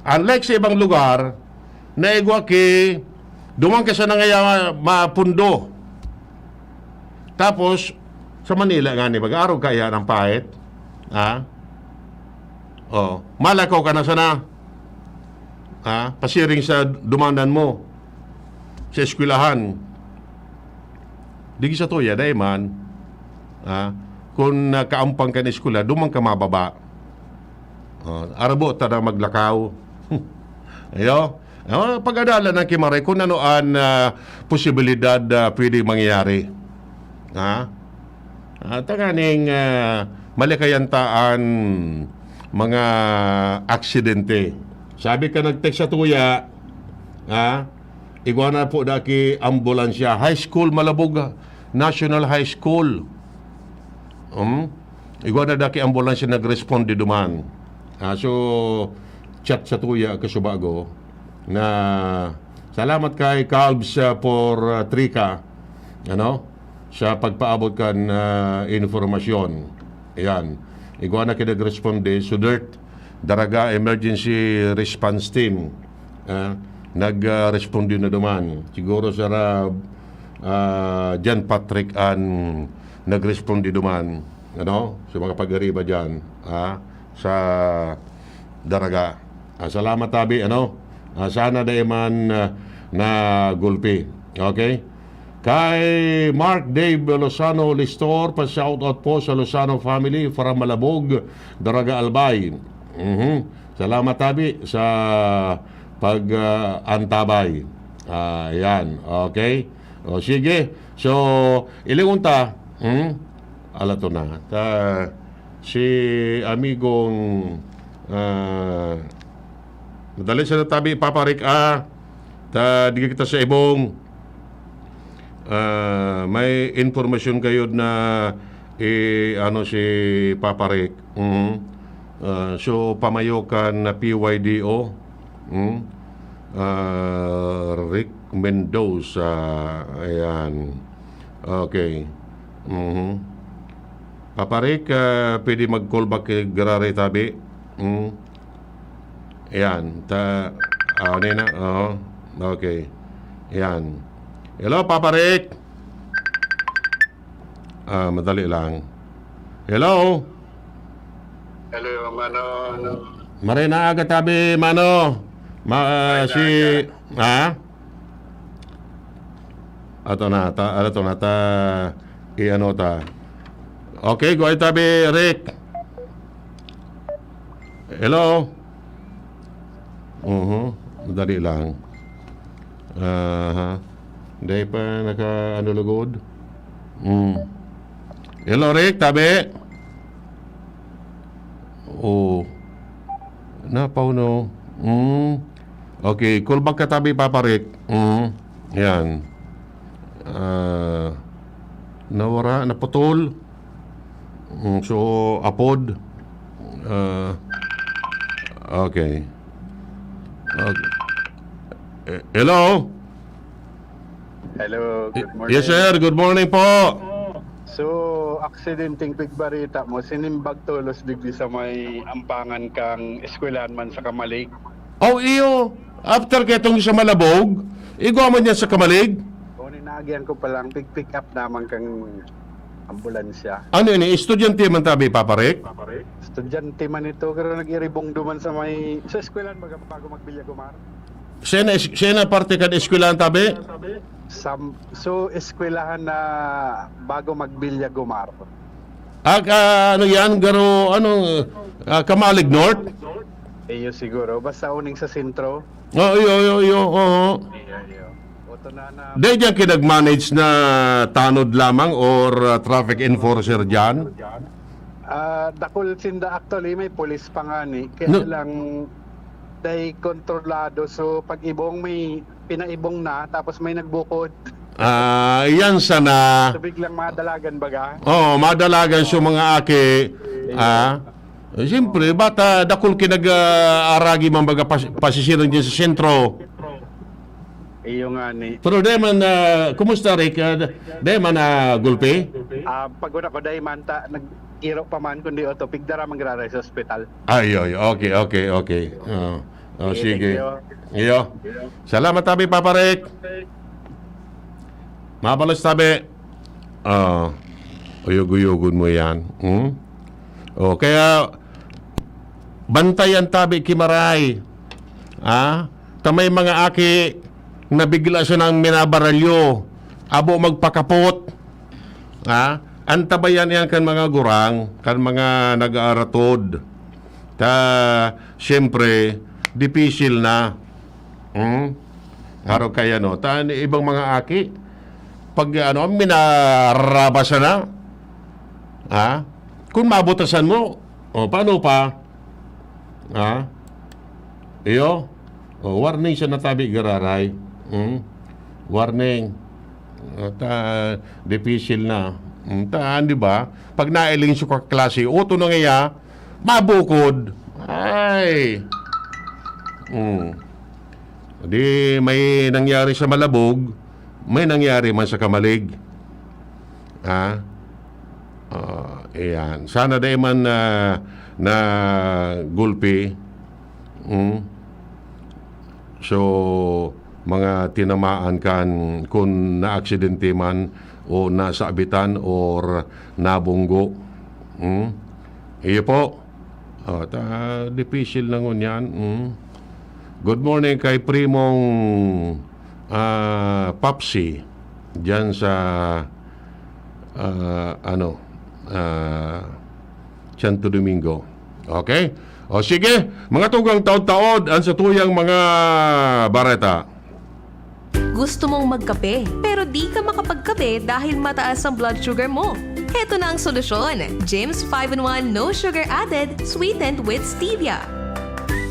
Unlike sa ibang lugar, na igwa ki, duman ka sa nangaya mapundo. Tapos, sa Manila nga ni, mag-aarog kaya ng pahit? Ha? Oh, malakaw ka na sana. Ha? Pasiring sa dumanan mo sa eskwelahan. Digi sa tuya, dai man. Ha? Kung nakaampang ka na eskwela, duman ka mababa. Oh, arabo ta na maglakaw. Ayo. Oh, pag-adalan ng Kimare kung ano an, ah, posibilidad, ah, pwede mangyayari. Ha? Ah, tanganing, ah, malikayan ta an mga aksidente. Sabi ka nag-text sa tuya, ha? Igwa na po da ki ambulansya. High School Malabog, National High School. Hmm? Igwa na da ki ambulansya nag-responde duman. Ah, so, chat sa tuya kasubago na salamat kay Calbs, ah, for, ah, Trica, ano, sa pagpaabot kan, ah, informasyon. Ayan. Igwa na ki nag-responde, Sudert, Daraga Emergency Response Team. Ah, nag, ah, responde na duman. Siguro sa, ah, John Patrick an nag-responde duman, ano, sa mga pag-ariba diyan, ah, sa Daraga. Ah, salamat, tabi, ano? Ah, sana dai man, ah, na gulpi. Okay? Kay Mark Dave Lozano Listor, pa-shoutout po sa Lozano family from Malabog, Daraga, Albay. Mhm. Salamat, tabi, sa pag, ah, antabay. Ah, yan. Okay? O, sige. So, ilingon ta, hmm? Ala to na. Ta, si amigong, ah, madali sa tabi, Papa Rick, ah, ta, di kita sa ibong, ah, may impormasyon kayo na, eh, ano, si Papa Rick. Mhm. Ah, so, pamayo kan na P Y D O. Hmm? Ah, Rick Mendoza. Ayan. Okay. Mhm. Papa Rick, ah, pwede mag-call back kay Graray Tabi? Hmm? Ayan. Ta-, ah, ano yun na? Oo. Okay. Ayan. Hello, Papa Rick? Ah, madali lang. Hello? Hello, mano. Maray na aga tabi, mano. Ma-, ah, Maray na si, aga. Ha? Ato na, ta, ato na, ta, i-ano ta. Okay, go ahead, tabi, Rick. Hello? Mhm, madali lang. Aha. Dai pa naka-ano lugod? Mm. Hello, Rick, tabi? Oh. Napaw, no? Mm. Okay, call back ka, tabi, Papa Rick. Mm. Yan. Ah, nawara, naputol. Mm, so, apod. Ah, okay. Okay. Eh, hello? Hello, good morning. Yes, sir. Good morning po. So, aksidenteng pigbarita mo, sinimbag tolos digdi sa may ampangan kang eskwelahan man sa Kamalig. Oh, iyo. After ketong sa Malabog, igwa man yan sa Kamalig. Kunin na agihan ko palang pig-pick up naman kang ambulansya. Ano ini? Estudyante man tabi, Papa Rick? Estudyante man ito, pero nag-iribong duman sa may, sa eskwelahan baga bago magbilyagumar. Siya na, siya na parte kan eskwelahan tabi? Sam, so, eskwelahan na bago magbilyagumar. Ag, ah, ano yan? Garo, ano, ah, Kamalig North? Iyo siguro. Basta uning sa sentro. Oh, iyo, iyo, iyo. Oo. Iyo, iyo. Oto na na. Dahil dyan kinag-manage na tanod lamang or ah, traffic enforcer dyan? Ah, dakul sinda actually, may pulis pa nga ni. Kaya No. lang, dahil kontrolado. So, pag ibong may pinaibong na, tapos may nagbukod. Ah, yan sana. So, biglang madalagan baga. Oh, madalagan sa mga aki. Ah, eh, siyempre, bata, dakul kinag-aragi man baga pas- pasisiran dyan sa sentro. Iyo nga ni. Pero dahil man, ah, kumusta, Rick? Ah, dahil man na gulpi? Ah, pag una ko, dahil man ta, nag-iro pa man, kundi oto, pigdara man graray sa ospital. Ay, ay, okay, okay, okay. Oh, oh, Sige, sige. thank Iyo. Salamat tabi, Papa Rick. Mabalos tabi. Ah, uyog-uyogon mo yan. Hmm? Oh, kaya bantayan tabi kimaray. Ah, ta may mga aki na bigla siya nang minabaralyo. Abo magpakapot. Ah, antabayan yan kan mga gurang, kan mga nag-aaratod. Ta, siyempre, dipisil na. Hmm? Araw kaya, no? Ta, ibang mga aki, pag ano, minarabas na. Ha? Kung mabutasan mo, o, paano pa? Ha? Iyo? O, warning sa natabi, gararay. Hmm? Warning. At, ah, dipisil na. Hmm, ta, di ba? Pag nailing sa kaklase, uto na ngaya, mabukod. Ay. Hmm. Di may nangyari sa Malabog, may nangyari man sa Kamalig. Ha? Ah, ayan. Sana di man na, na gulpi. Hmm? So, mga tinamaan kan, kung naaksidente man o nasabitan or nabunggo. Hmm? Iyo po. Oh, ta, dipisil na ngunyan. Hmm? Good morning kay Primong, ah, Papsi dyan sa, ah, ano, ah, Santo Domingo. Okay? O sige, mga tugang taod-taod, ang sa tuyang mga bareta. Gusto mong magkape, pero di ka makapagkape dahil mataas ang blood sugar mo? Heto na ang solusyon, James five in one No Sugar Added, sweetened with stevia.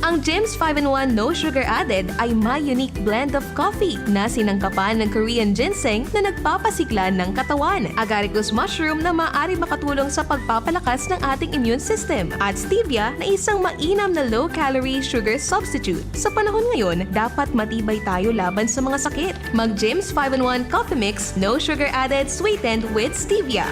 Ang James five in one No Sugar Added ay may unique blend of coffee na sinangkapan ng Korean ginseng na nagpapasigla ng katawan, agaricus mushroom na maaari makatulong sa pagpapalakas ng ating immune system, at stevia na isang mainam na low-calorie sugar substitute. Sa panahon ngayon, dapat matibay tayo laban sa mga sakit. Mag James five in one Coffee Mix, no sugar added, sweetened with stevia.